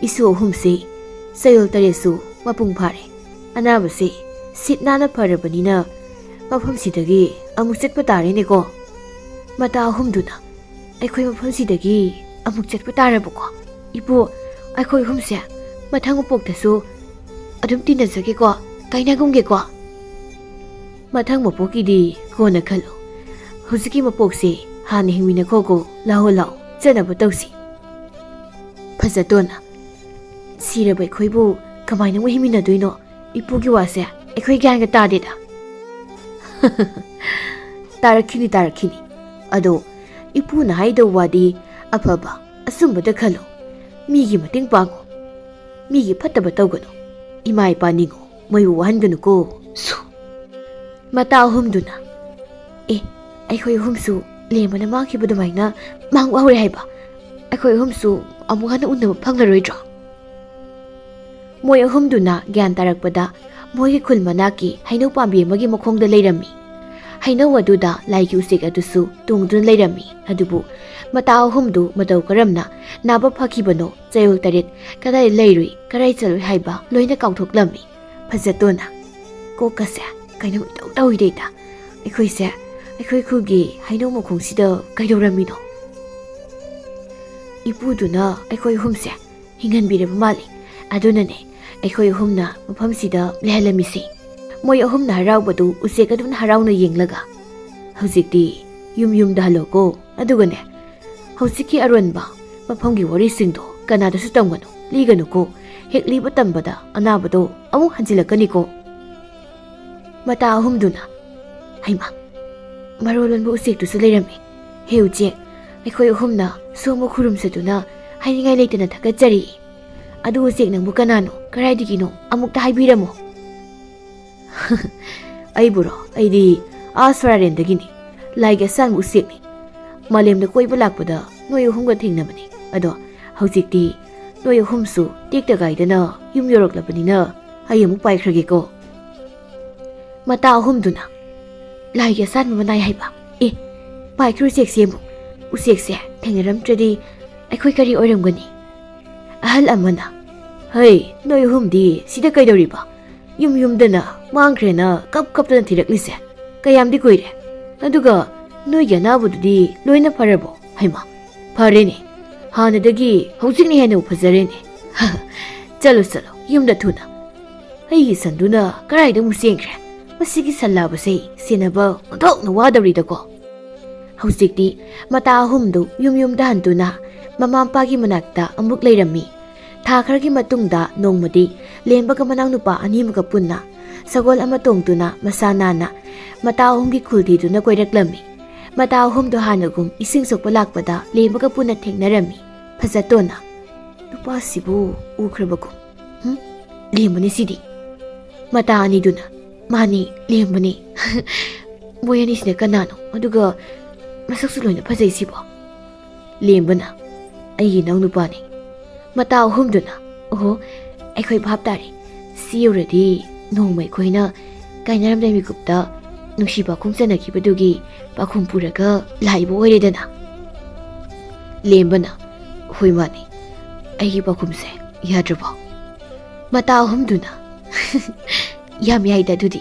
ꯏꯁꯨ ꯑꯍꯨꯝꯁꯤ ꯆꯌꯣꯜ ꯇꯔꯦꯠꯁꯨ ꯃꯄꯨꯡ ꯐꯥꯔꯦ꯫ ꯑꯅꯥꯕꯁꯤ ꯁꯤꯠ ꯅꯥꯟꯅ ꯐꯔꯕꯅꯤꯅ ꯃꯐꯝꯁꯤꯗꯒꯤ ꯑꯃꯨꯛ ꯆꯠꯄ ꯇꯥꯔꯦꯅꯦꯀꯣ꯫ ꯃꯇꯥ ꯑꯍꯨꯝꯗꯨꯅ ꯑꯩꯈꯣꯏ ꯃꯐꯝꯁꯤꯗꯒꯤ ꯑꯃꯨꯛ ꯆꯠꯄ ꯇꯥꯔꯕꯀꯣ꯫ ꯏꯄꯨ, ꯑꯩꯈꯣꯏ ꯑꯍꯨꯝꯁꯦ ꯃꯊꯪ ꯃꯄꯣꯛꯇꯁꯨ ꯑꯗꯨꯝ ꯇꯤꯟꯅꯖꯒꯦꯀꯣ, ꯀꯥꯏꯅꯒꯨꯝꯒꯦꯀꯣ꯫ ꯃꯊꯪ ꯃꯄꯣꯛꯀꯤꯗꯤ ꯀꯣꯟꯅ ꯈꯜꯂꯣ꯫ ꯍꯧꯖꯤꯛꯀꯤ ꯃꯄꯣꯛꯁꯦ ꯍꯥꯟꯅ ꯍꯤꯡꯃꯤꯟꯅꯈꯣꯀꯣ꯫ ꯂꯥꯛꯑꯣ, ꯂꯥꯛꯑꯣ, ꯆꯠꯅꯕ ꯇꯧꯁꯤ꯫ ꯐꯖꯇꯣꯟꯅ, ꯁꯤꯔꯕ ꯑꯩꯈꯣꯏꯕꯨ ꯀꯃꯥꯏꯅ ꯑꯃꯨꯛ ꯍꯤꯡꯃꯤꯟꯅꯗꯣꯏꯅꯣ? ꯏꯄꯨꯒꯤ ꯋꯥꯁꯦ ꯑꯩꯈꯣꯏ ꯒ꯭ꯌꯥꯟꯒ ꯇꯥꯗꯦꯗ꯫ ꯇꯥꯔꯛꯈꯤꯅꯤ, ꯇꯥꯔꯛꯈꯤꯅꯤ꯫ ꯑꯗꯣ ꯏꯄꯨꯅ ꯍꯥꯏꯗꯧ ꯋꯥꯗꯤ ꯑꯐꯕ, ꯑꯆꯨꯝꯕꯗ ꯈꯜꯂꯣ꯫ ꯃꯤꯒꯤ ꯃꯇꯦꯡ ꯄꯥꯡꯉꯣ꯫ ꯃꯤꯒꯤ ꯐꯠꯇꯕ ꯇꯧꯒꯅꯨ꯫ ꯏꯃꯥ ꯏꯄꯥ ꯅꯤꯡꯉꯣ, ꯃꯣꯏꯕꯨ ꯋꯥꯍꯟꯒꯅꯨꯀꯣ꯫ ꯁꯨ꯫ ꯃꯇꯥ ꯑꯍꯨꯝꯗꯨꯅ, "ꯑꯦ, ꯑꯩꯈꯣꯏ ꯑꯍꯨꯝꯁꯨ ꯂꯦꯝꯕꯅ ꯃꯥꯡꯈꯤꯕ ꯑꯗꯨꯃꯥꯏꯅ ꯃꯥꯡꯕ ꯍꯧꯔꯦ ꯍꯥꯏꯕ? ꯑꯩꯈꯣꯏ ꯑꯍꯨꯝꯁꯨ ꯑꯃꯨꯛ ꯍꯟꯅ ꯎꯅꯕ ꯐꯪꯂꯔꯣꯏꯗ꯭ꯔꯣ?" ꯃꯣꯏ ꯑꯍꯨꯝꯗꯨꯅ ꯒ꯭ꯌꯥꯟ ꯇꯥꯔꯛꯄꯗ ꯃꯣꯏꯒꯤ ꯈꯨꯜ ꯃꯅꯥꯛꯀꯤ ꯍꯩꯅꯧ ꯄꯥꯝꯕꯤ ꯑꯃꯒꯤ ꯃꯈꯣꯡꯗ ꯂꯩꯔꯝꯃꯤ꯫ ꯍꯩꯅꯧ ꯑꯗꯨꯗ ꯂꯥꯏꯒꯤ ꯎꯆꯦꯛ ꯑꯗꯨꯁꯨ ꯇꯣꯡꯗꯨꯅ ꯂꯩꯔꯝꯃꯤ꯫ ꯑꯗꯨꯕꯨ ꯃꯇꯥ ꯑꯍꯨꯝꯗꯨ ꯃꯇꯧ ꯀꯔꯝꯅ ꯅꯥꯕ ꯐꯈꯤꯕꯅꯣ, ꯆꯌꯣꯜ ꯇꯔꯦꯠ ꯀꯗꯥꯏ ꯂꯩꯔꯨꯏ, ꯀꯗꯥꯏ ꯆꯠꯂꯨꯏ ꯍꯥꯏꯕ ꯂꯣꯏꯅ ꯀꯥꯎꯊꯣꯛꯂꯝꯃꯤ꯫ ꯐꯖꯇꯣꯟꯅ, "ꯀꯣꯛꯀꯁꯦ ꯀꯩꯅꯣꯝ ꯏꯇꯧ ꯇꯧꯏꯗꯩꯗ꯫ ꯑꯩꯈꯣꯏꯁꯦ ꯑꯩꯈꯣꯏ ꯈꯨꯜꯒꯤ ꯍꯩꯅꯧ ꯃꯈꯣꯡꯁꯤꯗ ꯀꯩꯗꯧꯔꯝꯃꯤꯅꯣ?" ꯏꯄꯨꯗꯨꯅ ꯑꯩꯈꯣꯏ ꯑꯍꯨꯝꯁꯦ ꯍꯤꯡꯍꯟꯕꯤꯔꯕ ꯃꯥꯜꯂꯤ꯫ ꯑꯗꯨꯅꯅꯦ ꯑꯩꯈꯣꯏ ꯑꯍꯨꯝꯅ ꯃꯐꯝꯁꯤꯗ ꯂꯩꯍꯜꯂꯝꯃꯤꯁꯤ꯫ ꯃꯣꯏ ꯑꯍꯨꯝꯅ ꯍꯔꯥꯎꯕꯗꯨ ꯎꯆꯦꯛ ꯑꯗꯨꯅ ꯍꯔꯥꯎꯅ ꯌꯦꯡꯂꯒ, "ꯍꯧꯖꯤꯛꯇꯤ ꯌꯨꯝ ꯌꯨꯝꯗ ꯍꯜꯂꯣꯀꯣ꯫ ꯑꯗꯨꯒꯅꯦ, ꯍꯧꯖꯤꯛꯀꯤ ꯑꯔꯣꯟꯕ ꯃꯐꯝꯒꯤ ꯋꯥꯔꯤꯁꯤꯡꯗꯣ ꯀꯅꯥꯗꯁꯨ ꯇꯝꯒꯅꯨ, ꯂꯤꯒꯅꯨꯀꯣ꯫ ꯍꯦꯛ ꯂꯤꯕ ꯇꯝꯕꯗ ꯑꯅꯥꯕꯗꯣ ꯑꯃꯨꯛ ꯍꯟꯖꯤꯜꯂꯛꯀꯅꯤꯀꯣ"꯫ ꯃꯇꯥ ꯑꯍꯨꯝꯗꯨꯅ, "ꯍꯩꯃꯥ, ꯃꯔꯣꯜ ꯂꯣꯟꯕ ꯎꯆꯦꯛꯇꯨꯁꯨ ꯂꯩꯔꯝꯃꯤ꯫ ꯍꯦ ꯎꯆꯦꯛ, ꯑꯩꯈꯣꯏ ꯑꯍꯨꯝꯅ ꯁꯣꯝꯕꯨ ꯈꯨꯔꯨꯝꯖꯗꯨꯅ ꯍꯥꯏꯅꯤꯡꯉꯥꯏ ꯂꯩꯇꯅ ꯊꯥꯒꯠꯆꯔꯤ꯫ ꯑꯗꯨ ꯎꯆꯦꯛ ꯅꯪꯕꯨ ꯀꯅꯥꯅꯣ, ꯀꯗꯥꯏꯗꯒꯤꯅꯣ, ꯑꯃꯨꯛꯇ ꯍꯥꯏꯕꯤꯔꯝꯃꯣ"꯫ "ꯑꯩꯕꯨꯔꯣ? ꯑꯩꯗꯤ ꯑꯥ ꯁꯣꯔꯥꯔꯦꯟꯗꯒꯤꯅꯤ꯫ ꯂꯥꯏꯒꯤ ꯑꯁꯥꯟꯕ ꯎꯆꯦꯛꯅꯤ꯫ ꯃꯥꯂꯦꯝꯗ ꯀꯣꯏꯕ ꯂꯥꯛꯄꯗ ꯅꯣꯏ ꯑꯍꯨꯝꯒ ꯊꯦꯡꯅꯕꯅꯤ꯫ ꯑꯗꯣ ꯍꯧꯖꯤꯛꯇꯤ ꯅꯣꯏ ꯑꯍꯨꯝꯁꯨ ꯇꯦꯛꯇ ꯀꯥꯏꯗꯅ ꯌꯨꯝ ꯌꯧꯔꯛꯂꯕꯅꯤꯅ ꯑꯩ ꯑꯃꯨꯛ ꯄꯥꯏꯈ꯭ꯔꯒꯦꯀꯣ"꯫ ꯃꯇꯥ ꯑꯍꯨꯝꯗꯨꯅ, "ꯂꯥꯏꯒꯤ ꯑꯁꯥꯟꯕ ꯃꯅꯥꯏ ꯍꯥꯏꯕ? ꯑꯦ, ꯄꯥꯏꯈ꯭ꯔꯣ ꯎꯆꯦꯛꯁꯦ ꯑꯃꯨꯛ꯫ ꯎꯆꯦꯛꯁꯦ ꯊꯦꯡꯅꯔꯝꯗ꯭ꯔꯗꯤ ꯑꯩꯈꯣꯏ ꯀꯔꯤ ꯑꯣꯏꯔꯝꯒꯅꯤ?" ꯑꯍꯜ ꯑꯃꯅ, "ꯍꯩ, ꯅꯣꯏ ꯑꯍꯨꯝꯗꯤ ꯁꯤꯗ ꯀꯩꯗꯧꯔꯤꯕ? ꯌꯨꯝ ꯌꯨꯝꯗꯅ ꯃꯥꯡꯈ꯭ꯔꯦꯅ ꯀꯞ ꯀꯞꯇꯅ ꯊꯤꯔꯛꯂꯤꯁꯦ ꯀꯌꯥꯝꯗꯤ ꯀꯨꯏꯔꯦ? ꯑꯗꯨꯒ ꯅꯣꯏꯒꯤ ꯑꯅꯥꯕꯗꯨꯗꯤ ꯂꯣꯏꯅ ꯐꯔꯕꯣ? ꯍꯩꯃꯥ, ꯐꯔꯦꯅꯦ꯫ ꯍꯥꯟꯅꯗꯒꯤ ꯍꯧꯖꯤꯛꯅ ꯍꯦꯟꯅ ꯐꯖꯔꯦꯅꯦ꯫ ꯆꯠꯂꯣ, ꯆꯠꯂꯣ, ꯌꯨꯝꯗ ꯊꯨꯅ꯫ ꯑꯩꯒꯤ ꯁꯟꯗꯨꯅ ꯀꯗꯥꯏꯗ ꯑꯃꯨꯛ ꯆꯦꯟꯈ꯭ꯔꯦ? ꯃꯁꯤꯒꯤ ꯁꯟ ꯂꯥꯕꯁꯦ ꯁꯦꯟꯅꯕ ꯑꯣꯟꯊꯣꯛꯅ ꯋꯥꯗꯧꯔꯤꯗꯀꯣ"꯫ ꯍꯧꯖꯤꯛꯇꯤ ꯃꯇꯥ ꯑꯍꯨꯝꯗꯨ ꯌꯨꯝ ꯌꯨꯝꯗ ꯍꯟꯗꯨꯅ ꯃꯃꯥ ꯃꯄꯥꯒꯤ ꯃꯅꯥꯛꯇ ꯑꯃꯨꯛ ꯂꯩꯔꯝꯃꯤ꯫ ꯊꯥ ꯈꯔꯒꯤ ꯃꯇꯨꯡꯗ ꯅꯣꯡꯃꯗꯤ ꯂꯦꯝꯕꯒ ꯃꯅꯥꯎꯅꯨꯄꯥ ꯑꯅꯤꯃꯒ ꯄꯨꯟꯅ ꯁꯒꯣꯜ ꯑꯃ ꯇꯣꯡꯗꯨꯅ ꯃꯁꯥ ꯅꯥꯟꯅ ꯃꯇꯥ ꯑꯍꯨꯝꯒꯤ ꯈꯨꯜ ꯊꯤꯗꯨꯅ ꯀꯣꯏꯔꯛꯂꯝꯃꯤ꯫ ꯃꯇꯥ ꯑꯍꯨꯝꯗꯨ ꯍꯥꯟꯅꯒꯨꯝ ꯏꯁꯤꯡ ꯁꯣꯛꯄ ꯂꯥꯛꯄꯗ ꯂꯦꯝꯕꯒ ꯄꯨꯟꯅ ꯊꯦꯡꯅꯔꯝꯃꯤ꯫ ꯐꯖꯇꯣꯟꯅ, "ꯅꯨꯄꯥꯁꯤꯕꯨ ꯎꯈ꯭ꯔꯕꯒꯨꯝ꯫ ꯍꯨꯝ? ꯂꯦꯝꯕꯅꯤ ꯁꯤꯗꯤ"꯫ ꯃꯇꯥ ꯑꯅꯤꯗꯨꯅ, ꯃꯥꯅꯤ, ꯂꯦꯝꯕꯅꯤ꯫ ꯃꯣꯏ ꯑꯅꯤꯁꯤꯅ ꯀꯅꯥꯅꯣ? ꯑꯗꯨꯒ ꯃꯁꯛꯁꯨ ꯂꯣꯏꯅ ꯐꯖꯩꯁꯤꯕꯣ꯫ ꯂꯦꯝꯕꯅ, "ꯑꯩꯒꯤ ꯏꯅꯥꯎꯅꯨꯄꯥꯅꯤ꯫ ꯃꯇꯥ ꯑꯍꯨꯝꯗꯨꯅ"꯫ "ꯑꯣꯍꯣ, ꯑꯩꯈꯣꯏ ꯚꯥꯞ ꯇꯥꯔꯦ꯫ ꯁꯤ ꯌꯧꯔꯗꯤ ꯅꯣꯡꯃ ꯑꯩꯈꯣꯏꯅ ꯀꯥꯏꯅꯔꯝꯗꯥꯏ ꯃꯤꯀꯨꯞꯇ ꯅꯨꯡꯁꯤ ꯄꯥꯈꯨꯝ ꯆꯟꯅꯈꯤꯕꯗꯨꯒꯤ ꯄꯥꯈꯨꯝ ꯄꯨꯔꯒ ꯂꯥꯛꯏꯕ ꯑꯣꯏꯔꯦꯗꯅ"꯫ ꯂꯦꯝꯕꯅ, "ꯍꯣꯏ ꯃꯥꯅꯤ, ꯑꯩꯒꯤ ꯄꯥꯈꯨꯝꯁꯦ ꯌꯥꯗ꯭ꯔꯕꯣ?" ꯃꯇꯥ ꯑꯍꯨꯝꯗꯨꯅ, "ꯌꯥꯝ ꯌꯥꯏꯗ ꯑꯗꯨꯗꯤ"꯫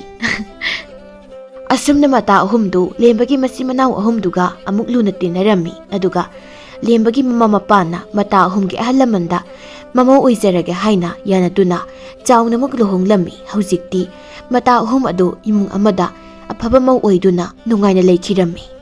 ꯑꯁꯨꯝꯅ ꯃꯇꯥ ꯑꯍꯨꯝꯗꯨ ꯂꯦꯝꯕꯒꯤ ꯃꯆꯤꯟ ꯃꯅꯥꯎ ꯑꯍꯨꯝꯗꯨꯒ ꯑꯃꯨꯛ ꯂꯨꯅ ꯇꯤꯟꯅꯔꯝꯃꯤ꯫ ꯑꯗꯨꯒ ꯂꯦꯝꯕꯒꯤ ꯃꯃꯥ ꯃꯄꯥꯅ ꯃꯇꯥ ꯑꯍꯨꯝꯒꯤ ꯑꯍꯜ ꯂꯃꯟꯗ ꯃꯃꯧ ꯑꯣꯏꯖꯔꯒꯦ ꯍꯥꯏꯅ ꯌꯥꯅꯗꯨꯅ ꯆꯥꯎꯅꯃꯛ ꯂꯨꯍꯣꯡꯂꯝꯃꯤ꯫ ꯍꯧꯖꯤꯛꯇꯤ ꯃꯇꯥ ꯑꯍꯨꯝ ꯑꯗꯨ ꯏꯃꯨꯡ ꯑꯃꯗ ꯑꯐꯕ ꯃꯧ ꯑꯣꯏꯗꯨꯅ ꯅꯨꯡꯉꯥꯏꯅ ꯂꯩꯈꯤꯔꯝꯃꯤ꯫